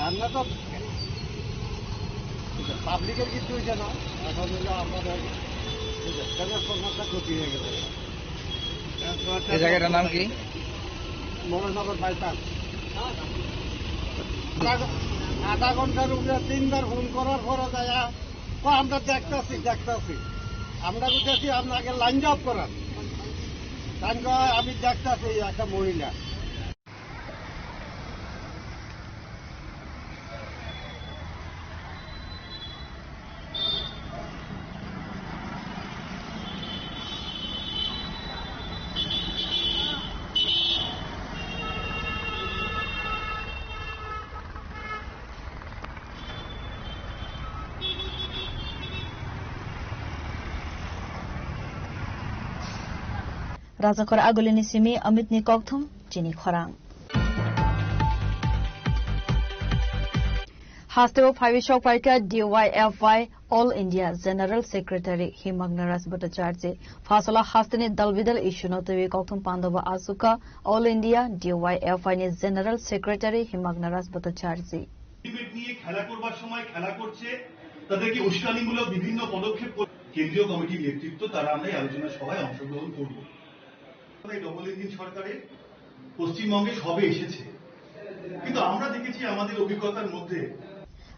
আমরা তো পাবলিকের কিছু হয়েছে না, এখন হলো আমাদের ট্রান্সফরমারটা ক্ষতি হয়ে গেছে। এই জায়গাটার নাম কি? মনোনগর বাইপাস। আধা ঘ-, আধা ঘন্টার উপরে তিনবার ফোন করার পরে যায়, "ও, আমরা দেখতাছি, দেখতাছি।" আমরা বুঝেছি, "আপনাকে লাইন অফ করার।" তাই কয়, "আমি দেখতাছি একটা মহিলা।" Rajakhor agulini simi Amitni kokthum chini khorang. Hasteo phaiwi sok phaikha D Y F I All India General Secretary Himagna Raj Bhattacharjee. Phasala hasteni dalbidal issue no twiwi kokthum pandabo asukha All India D Y F I ni General Secretary Himagna Raj Bhattacharjee. Readymade নিয়ে খেলা করবার সময় খেলা করছে, তাদেরকে উস্কানিমূলক বিভিন্ন পদক্ষেপ কর-, কেন্দ্রীয় কমিটির নেতৃত্ব, তারা আমরা এই আলোচনা সভায় অংশগ্রহণ করব। এই ডবল ইঞ্জিন সরকারে পশ্চিমবঙ্গে সবে এসেছে, কিন্তু আমরা দেখেছি আমাদের অভিজ্ঞতার মধ্যে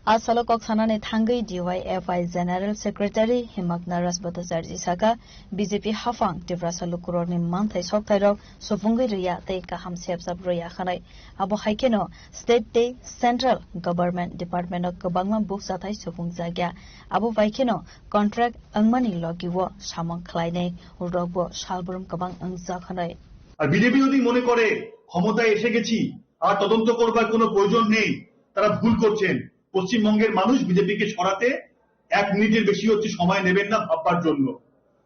Asalo kok sanani thangwi D Y F I General Secretary Himagna Raj Bhattacharjee saka, B J P haphang Tiprasa lukurokni manthai sokthairok supungwi rwya tei kaham sepsap rwya hwnwi. Abo hai kheno state tei central government department o kwbangma bukchathai supungjakya. Abo bai kheno contract wngmani logi o samung khlainai rokbo salbrum kwbang wngjak hwnwi. আর বিজেপি যদি মনে করে ক্ষমতায় এসে গেছি, আর তদন্ত করবার কোনো প্রয়োজন নেই, তারা ভুল করছেন। পশ্চিমবঙ্গের মানুষ বিজেপিকে সরাতে এক মিনিটের বেশি হচ্ছে সময় নেবেন না ভাববার জন্য।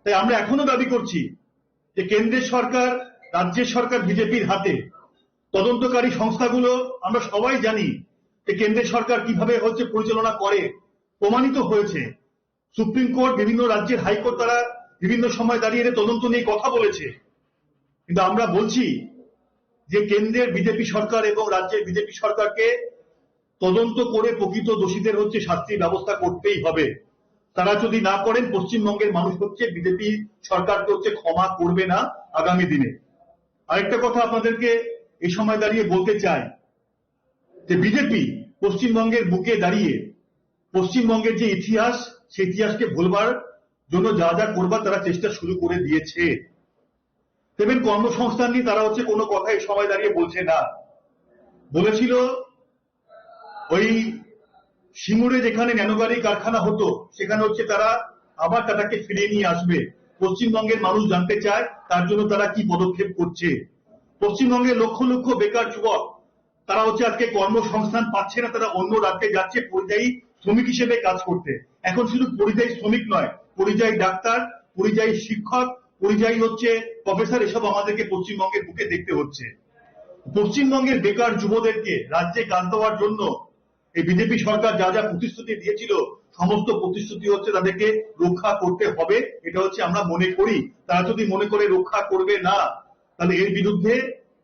তাই আমরা এখনো দাবি করছি যে কেন্দ্রের সরকার, রাজ্যের সরকার বিজেপির হাতে, তদন্তকারী সংস্থাগুলো আমরা সবাই জানি যে কেন্দ্রের সরকার কিভাবে হচ্ছে পরিচালনা করে, প্রমাণিত হয়েছে। সুপ্রিম কোর্ট, বিভিন্ন রাজ্যের হাইকোর্ট তারা বিভিন্ন সময় দাঁড়িয়ে এটা তদন্ত নিয়ে কথা বলেছে। কিন্তু আমরা বলছি যে কেন্দ্রের বিজেপি সরকার এবং রাজ্যের বিজেপি সরকারকে তদন্ত করে প্রকৃত দোষীদের হচ্ছে শাস্তির ব্যবস্থা করতেই হবে। তারা যদি না করেন, পশ্চিমবঙ্গের মানুষ হচ্ছে বিজেপি সরকারকে হচ্ছে ক্ষমা করবে না আগামী দিনে। আরেকটা কথা আপনাদেরকে এই সময় দাঁড়িয়ে বলতে চাই যে বিজেপি পশ্চিমবঙ্গের বুকে দাঁড়িয়ে পশ্চিমবঙ্গের যে ইতিহাস, সেই ইতিহাসকে ভুলবার জন্য যা যা করবার তারা চেষ্টা শুরু করে দিয়েছে। দেবেন কর্মসংস্থান নিয়ে তারা হচ্ছে কোনো কথা এই সময় দাঁড়িয়ে বলছে না। বলেছিল ওই সিঙ্গুরে যেখানে ন্যানোগাড়ি কারখানা হতো, সেখানে হচ্ছে তারা আবার টাটাকে ফিরিয়ে নিয়ে আসবে। পশ্চিমবঙ্গের মানুষ জানতে চায় তার জন্য তারা কি পদক্ষেপ করছে। পশ্চিমবঙ্গে লক্ষ লক্ষ বেকার যুবক, তারা হচ্ছে আজকে কর্মসংস্থান পাচ্ছে না, তারা অন্য রাজ্যে যাচ্ছে পরিযায়ী শ্রমিক হিসেবে কাজ করতে। এখন শুধু পরিযায়ী শ্রমিক নয়, পরিযায়ী ডাক্তার, পরিযায়ী শিক্ষক, পরিযায়ী হচ্ছে প্রফেসর, এসব আমাদেরকে পশ্চিমবঙ্গের বুকে দেখতে হচ্ছে। পশ্চিমবঙ্গের বেকার যুবদেরকে রাজ্যে কাজ দেওয়ার জন্য এই বিজেপি সরকার যা যা প্রতিশ্রুতি দিয়েছিল, সমস্ত প্রতিশ্রুতি হচ্ছে তাদেরকে রক্ষা করতে হবে, এটা হচ্ছে আমরা মনে করি। তারা যদি মনে করে রক্ষা করবে না, তাহলে এর বিরুদ্ধে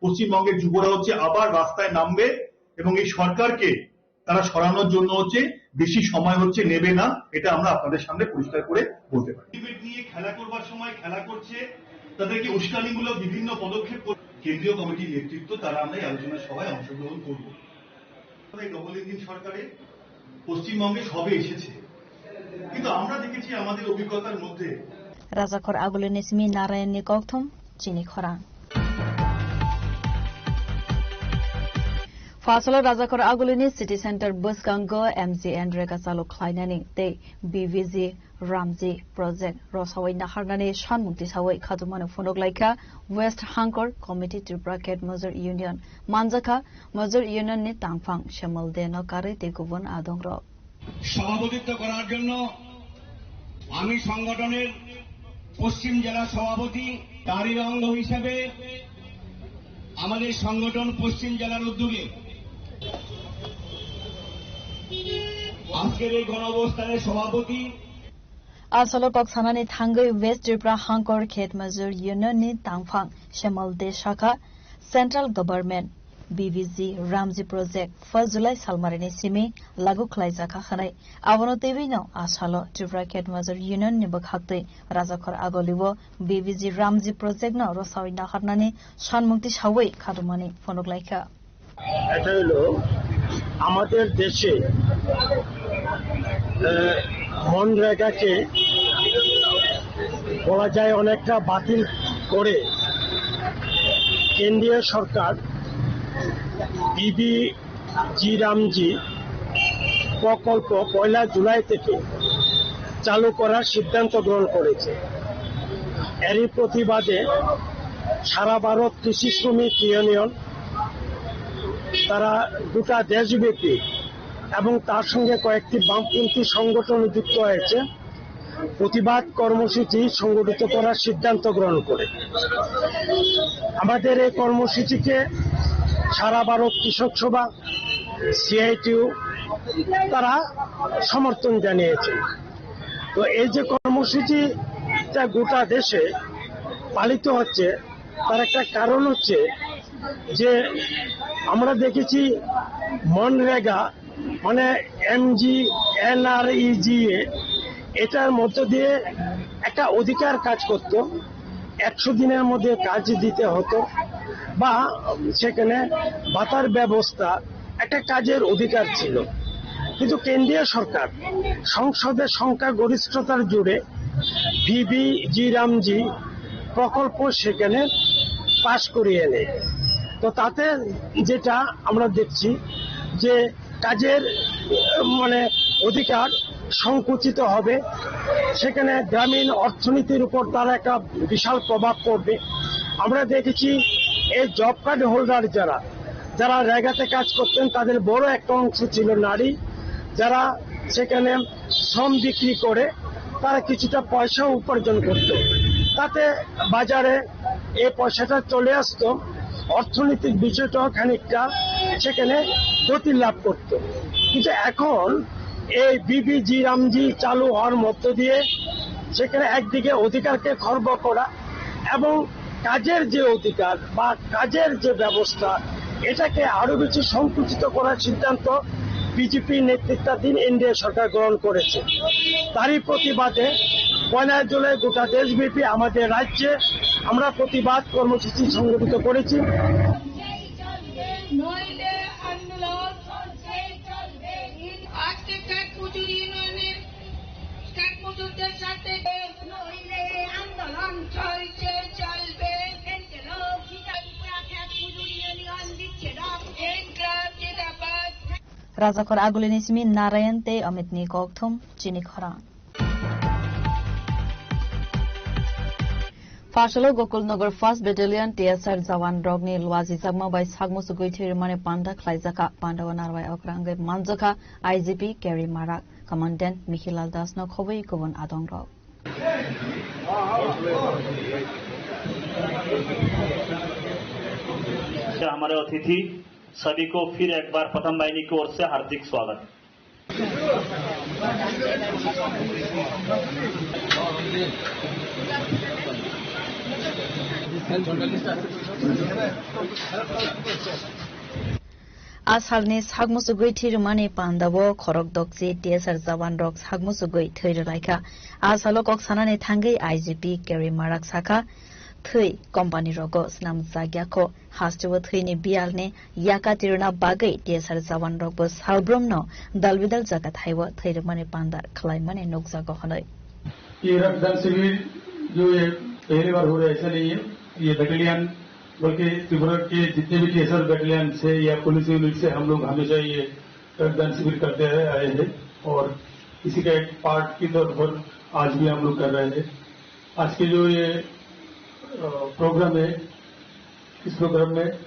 পশ্চিমবঙ্গের যুবরা হচ্ছে আবার রাস্তায় নামবে এবং এই সরকারকে তারা সরানোর জন্য হচ্ছে বেশি সময় হচ্ছে নেবে না, এটা আমরা আপনাদের সামনে পরিষ্কার করে বলতে পারি। টিকিট নিয়ে খেলা করবার সময় খেলা করছে, তাদেরকে উস্কানিমূলক বিভিন্ন পদক্ষেপ কর-, কেন্দ্রীয় কমিটির নেতৃত্ব তারা আমরা এই আলোচনা সভায় অংশগ্রহণ করব। এই ডবল ইঞ্জিন সরকারে পশ্চিমবঙ্গে সবে এসেছে, কিন্তু আমরা দেখেছি আমাদের অভিজ্ঞতার মধ্যে Rajakhor Agulini simi Narayanni kokthum chini khorang. Phasalo Rajakhor Agulini City Center bwskango M G N rega chalu khlainani tei B V G Ramji project rosawai naharnani sanmung tisawi khatumano phunuk laikha West Hangkor Committee Tripura Khet Mojor Union, manjakha Mojor Union ni tangphang Shemal De no karwi tei kubun adongrok. সভাপতিত্ব করার জন্য আমি সংগঠনের পশ্চিম জেলা সভাপতি, তারই অঙ্গ হিসেবে আমাদের সংগঠন পশ্চিম জেলার উদ্যোগে আজকের এই গণঅবস্থানের সভাপতি Asalo kok sanani thangwi West Tripura Hangkor Khet Mojor Union ni tangphang Shemal De sakha Central Government B V G Ramji Project first July salmarini simi lagu khlaijakha hwnwi. Abono twiwi no asalo Tripura Khet Mojor Union ni bwkhaktwi Rajakhor Agulio B V G Ramji Project no rosawai naharnani sanmung tisawi khatumani phunuk laikha. এটা হলো আমাদের দেশে, আহ, মনরেগাকে বলা যায় অনেকটা বাতিল করে কেন্দ্রীয় সরকার বিবি জি রামজি প্রকল্প পয়লা জুলাই থেকে চালু করার সিদ্ধান্ত গ্রহণ করেছে। এরই প্রতিবাদে সারা ভারত কৃষি শ্রমিক ইউনিয়ন তারা গোটা দেশব্যাপী এবং তার সঙ্গে কয়েকটি বামপন্থী সংগঠন যুক্ত হয়েছে, প্রতিবাদ কর্মসূচি সংগঠিত করার সিদ্ধান্ত গ্রহণ করে। আমাদের এই কর্মসূচিকে সারা ভারত কৃষক সভা, সিআইটিউ তারা সমর্থন জানিয়েছে। তো এই যে কর্মসূচিটা গোটা দেশে পালিত হচ্ছে, তার একটা কারণ হচ্ছে যে আমরা দেখেছি মনরেগা, মানে এমজি, এনআরইজিএ, এটার মধ্য দিয়ে একটা অধিকার কাজ করত। একশো দিনের মধ্যে কাজ দিতে হতো বা সেখানে ভাতার ব্যবস্থা, একটা কাজের অধিকার ছিল। কিন্তু কেন্দ্রীয় সরকার সংসদের সংখ্যাগরিষ্ঠতার জোরে বিবি জি রামজি প্রকল্প সেখানে পাশ করিয়ে নেয়। তো তাতে যেটা আমরা দেখছি যে কাজের, আহ, মানে অধিকার সংকুচিত হবে, সেখানে গ্রামীণ অর্থনীতির উপর তার একটা বিশাল প্রভাব পড়বে। আমরা দেখেছি এই জব কার্ড হোল্ডার যারা, যারা রেগাতে কাজ করতেন, তাদের বড় একটা অংশ ছিল নারী। যারা সেখানে শ্রম বিক্রি করে তারা কিছুটা পয়সা উপার্জন করত, তাতে বাজারে এই পয়সাটা চলে আসতো, অর্থনৈতিক বিষয়টাও খানিকটা সেখানে গতি লাভ করত। কিন্তু এখন এই বিবিজি রামজি চালু হওয়ার মধ্য দিয়ে সেখানে একদিকে অধিকারকে খর্ব করা এবং কাজের যে অধিকার বা কাজের যে ব্যবস্থা, এটাকে আরো বেশি সংকুচিত করার সিদ্ধান্ত বিজেপি নেতৃত্বাধীন এনডিএ সরকার গ্রহণ করেছে। তারই প্রতিবাদে পয়লা জুলাই গোটা দেশব্যাপী আমাদের রাজ্যে আমরা প্রতিবাদ কর্মসূচি সংগঠিত করেছি। নইলে আন্দোলন চলছে, চলবে। আজকে কাঠমজুর ইউনিয়নের কাঠমজুরদের সাথে নইলে আন্দোলন চলছে, চলবে। ইনকিলাব জিন্দাবাদ। Rajakhor Agulini simi Narayan tei Amitni kokthum chini khorang. Phasalo Gokulnagar First Battalion T S R jawan rokni luajijakma bai sak muchugwi thwi rwmani panda khlaijakha. Pandao narwai okra wngwi manjakha I G P Kerry Marak, Commandant Mikhilal Das no khobwi kubun adongrok. हमारे अतिथि सभी को फिर एक बार प्रथम वाहिनी की ओर से हार्दिक स्वागत। A salni sak muchugwi thwi rwmani pandao khorok dokchi T S R jawan rok sak muchugwi thwi rwlaikha. A salo kok sanani thangwi I G P Kerry Marak sakha, thwi company rogo swnamjakya kho. Hasteo thwini biyalni yaka tirwna bagwi T S R jawan rokbo salbrumno dalbidal jaga thaibo thwi rwmani panda khlaimani nukjago hwnwi. ये रक्तदान शिविर जो ये पहली बार हो रहा है, ऐसा नहीं है। ये बटालियन, बल्कि त्रिपुरा के जितने भी टीएसआर बटालियन से या पुलिस यूनिट से हम लोग हमेशा ये रक्तदान शिविर करते रहे, आए हैं और इसी का एक पार्ट के तौर पर आज भी हम लोग कर रहे हैं। आज के जो ये, अ, प्रोग्राम है, इस प्रोग्राम में, अ,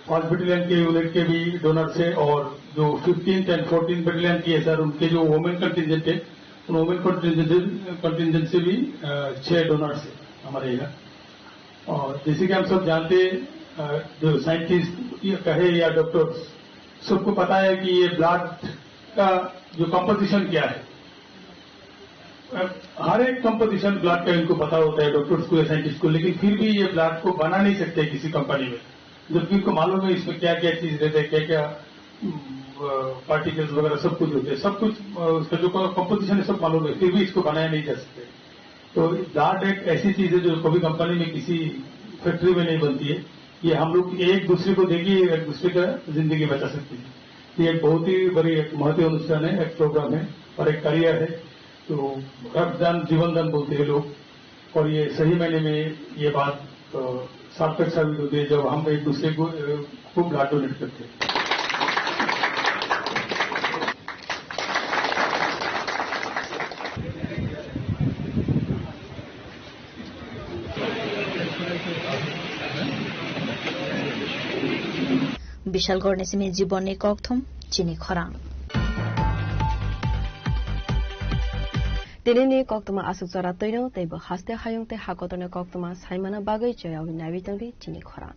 फर्स्ट बटालियन के यूनिट के भी डोनर्स है और जो फिफ्टीन्थ एंड फोर्टीन्थ बटालियन की है सर, उनके जो वुमेन कंटिजेंट है, उन वुमेन कंटिजेंट, कंटिजेंट से भी, अ, छह डोनर्स है हमारे यहाँ। और जैसे कि हम सब जानते हैं, अ, जो साइंटिस्ट ये कहे या डॉक्टर्स, सबको पता है कि ये ब्लड का जो कंपोजिशन क्या है। अ, हर एक कंपोजिशन ब्लड का इनको पता होता है, डॉक्टर्स को या साइंटिस्ट को, लेकिन फिर भी ये ब्लड को बना नहीं सकते किसी कंपनी में, जबकि इनको मालूम है इसमें क्या क्या चीज रहता है, क्या क्या, अम, अ, पार्टिकल्स वगैरह सब कुछ होते हैं, सब कुछ, अ, उसका जो कंपोजिशन है सब मालूम है, फिर भी इसको बनाया नहीं जा सकते। तो ब्लड एक ऐसी चीज है जो कभी कंपनी में किसी फैक्ट्री में नहीं बनती है। ये हम लोग एक दूसरे को देके एक दूसरे का जिंदगी बचा सकते हैं। ये एक बहुत ही बड़ी एक महती अनुष्ठान है, एक प्रोग्राम है और एक करियर है। तो रक्तदान जीवन दान बोलते हैं लोग, और ये सही मायने में ये बात, अ, सार्थक साबित होती है जब हम एक दूसरे को, अ, खूब ब्लड डोनेट करते हैं। Bishalgarhni simi Jibonni kokthum chini khorang. Tinini koktwma aswk chora twino tei bo haste hayung tei hakotorni koktwma saimana bagwi choyaui naiwi tongdi chini khorang.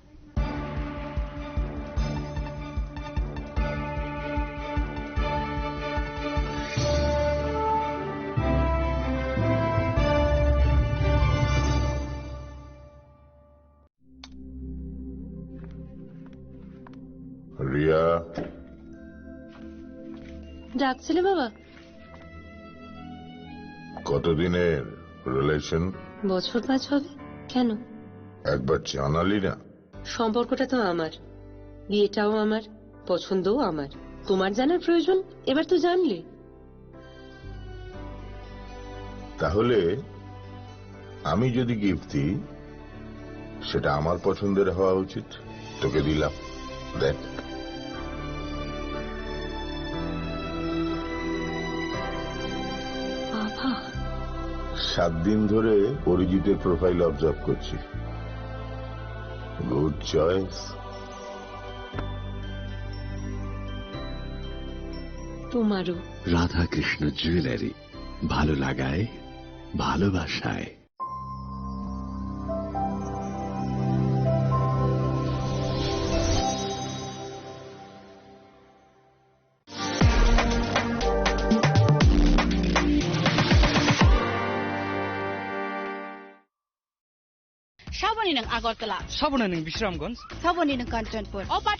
Riya. ডাকছিলে বাবা? কতদিনের রিলেশন? বছর পাঁচ হবে। কেন? একবার জানালি না। সম্পর্কটা তো আমার, বিয়েটাও আমার, পছন্দও আমার। তোমার জানার প্রয়োজন, এবার তো জানলে। তাহলে আমি যদি গিফট দিই, সেটা আমার পছন্দের হওয়া উচিত। তোকে দিলাম, দেখ। বাবা। সাত দিন ধরে অরিজিতের প্রোফাইল অবজার্ভ করছি। Good choice. তোমারও। রাধাকৃষ্ণ জুয়েলারি, ভালো লাগায়, ভালোবাসায়। Saboni nwng Agartala. Saboni nwng Bisramganj. Saboni nwng Kanchanpur. Opa